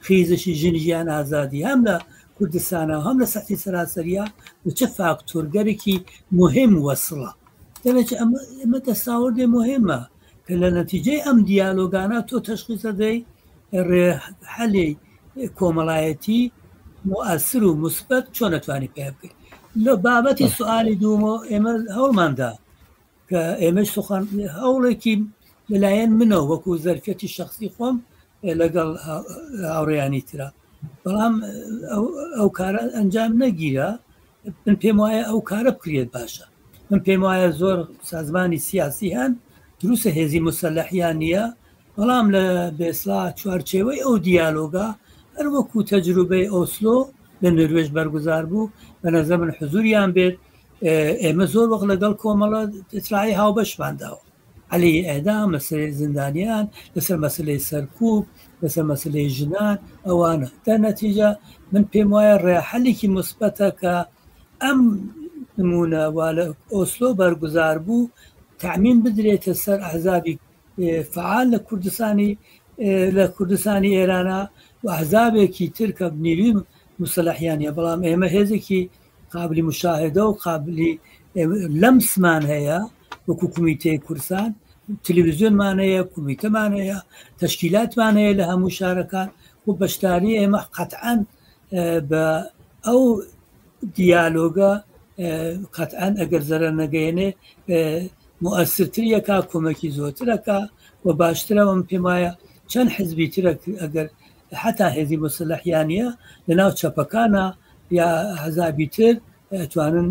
Speaker 3: خیزشی ژن ژیان ئازادی هەم لە کوردستانا و هەم لە سەتحی سەراسەریا و چ فاکتۆرگەرێکی موهیم وەسڵە دەرەچە ئەمە ئەمە دەستاوردێ موهیمە کە لە نەتیجەی ئەم دیالۆگانە تۆ تەشخیص دەدەی ڕێ حەلی کۆمەڵایەتی موئەسر و موسبەت چۆن ئەتوانی پەیا بکەیت لە بابەتی سوالی دوومەوە ئێمە هەوڵماندا کە ئێمەش سوخان هەوڵێکی لەلایەن منەوە وەکو زەرفیەتی شخصی خۆم لەگەڵ هاوڕێیانی ترا بەڵام ئەو کارە ئەنجام نەگیرا من پێم وایە ئەو کارە بکرێت باشە من پێم وایە زۆر سازمانی سیاسی هەن دروستە هێزی مسلحیان نییە بەڵام لە بێسلا چوارچێوەی ئەو دیالۆگا هەر وەکو تەجروبەی ئۆسلۆ لە نەروێژ بەرگوزار بوو بە نەزەر من حزوریان بێت ئێمە زۆر وەخت لەگەڵ کۆمەڵە ئیتلاعی هاوبەشمان داوە عەلەی ئێعدام مەسەلەی زیندانیان لەسەر مەسەلەی سەرکوب لەسەر مەسەلەی ژنان ئەوانە دە نەتیجە من پێم وایە ڕێحەلێکی مثبەتە کە ئەم نمونە وا لە ئۆسلۆ بەرگوزار بوو تەعمیم بدرێتە سەر ئەحزابی فعال لە کوردستانی لە کوردستانی ئێرانە و ئەحزابێکی تر کە نیروی مسلحیانە بەڵام ئێمە هێزێکی قابلی مشاهدە و قابلی لەمسمان هەیە وەکو کومیتەی کوردستان تلویزیۆنمان هەیە کومیتەمان هەیە تەشکیلاتمان هەیە لە هەموو شارەکان و بەشداری ئێمە قەتعەن بە ئەو دیالۆگە قەتعەن ئەگەر زەرەر نەگەیەنێ موئەسرتر یەکا کۆمەکی زۆرترەکە و باشترە من پێم وایە چەند حزبی ترە ئەگەر حتا هێزی مسلحیانە لەناو چەپەکانە یا ئەحزابی تر ئەتوانن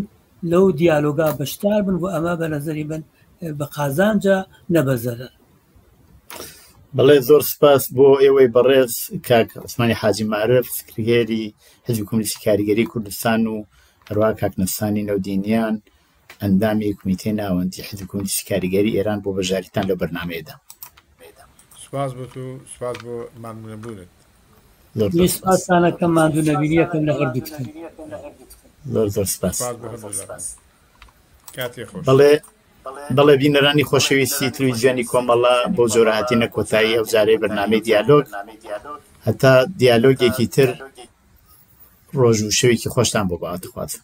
Speaker 3: لەو دیالۆگا بەشدار بن و ئەمە بە نەزەری من بە قازانجە نە بە زەرەر.
Speaker 1: بەڵێ زۆر سپاس بۆ ئێوەی بەڕێز کاک عوسمانی حاجی مارف سکرتێری حزبی کۆمۆنیستی کاریگەری کوردستان و هەروەها کاک نەسانی نەودینیان ئەندامی کۆمیتەی ناوەندی حزبی کۆمۆنیستی کاریگەری ئێران بۆ بەشداریتان لەو بەرنامەیەدا.
Speaker 2: سپاس بۆ تو سپاس بۆ ماندوونەبوونت.
Speaker 1: زۆر زۆر
Speaker 3: منیش
Speaker 1: سپاس.
Speaker 3: سپاستان ئەکەم ماندوو نەبینیەکەم لە هەردووکتان.
Speaker 1: زۆر زۆر سپاس.
Speaker 2: سپاس بۆ هەردوولاتان. کاتی خۆش.
Speaker 1: بەڵێ بەڵێ بینەرانی خۆشەویستی تلویزیۆنی کۆمەڵە بەو جۆرە هاتینە کۆتایی ئەو جارەی بەرنامەی دیالۆگ هەتا دیالۆگێکی تر ڕۆژ و شەوێکی خۆشتان بۆ باوەتخوازم.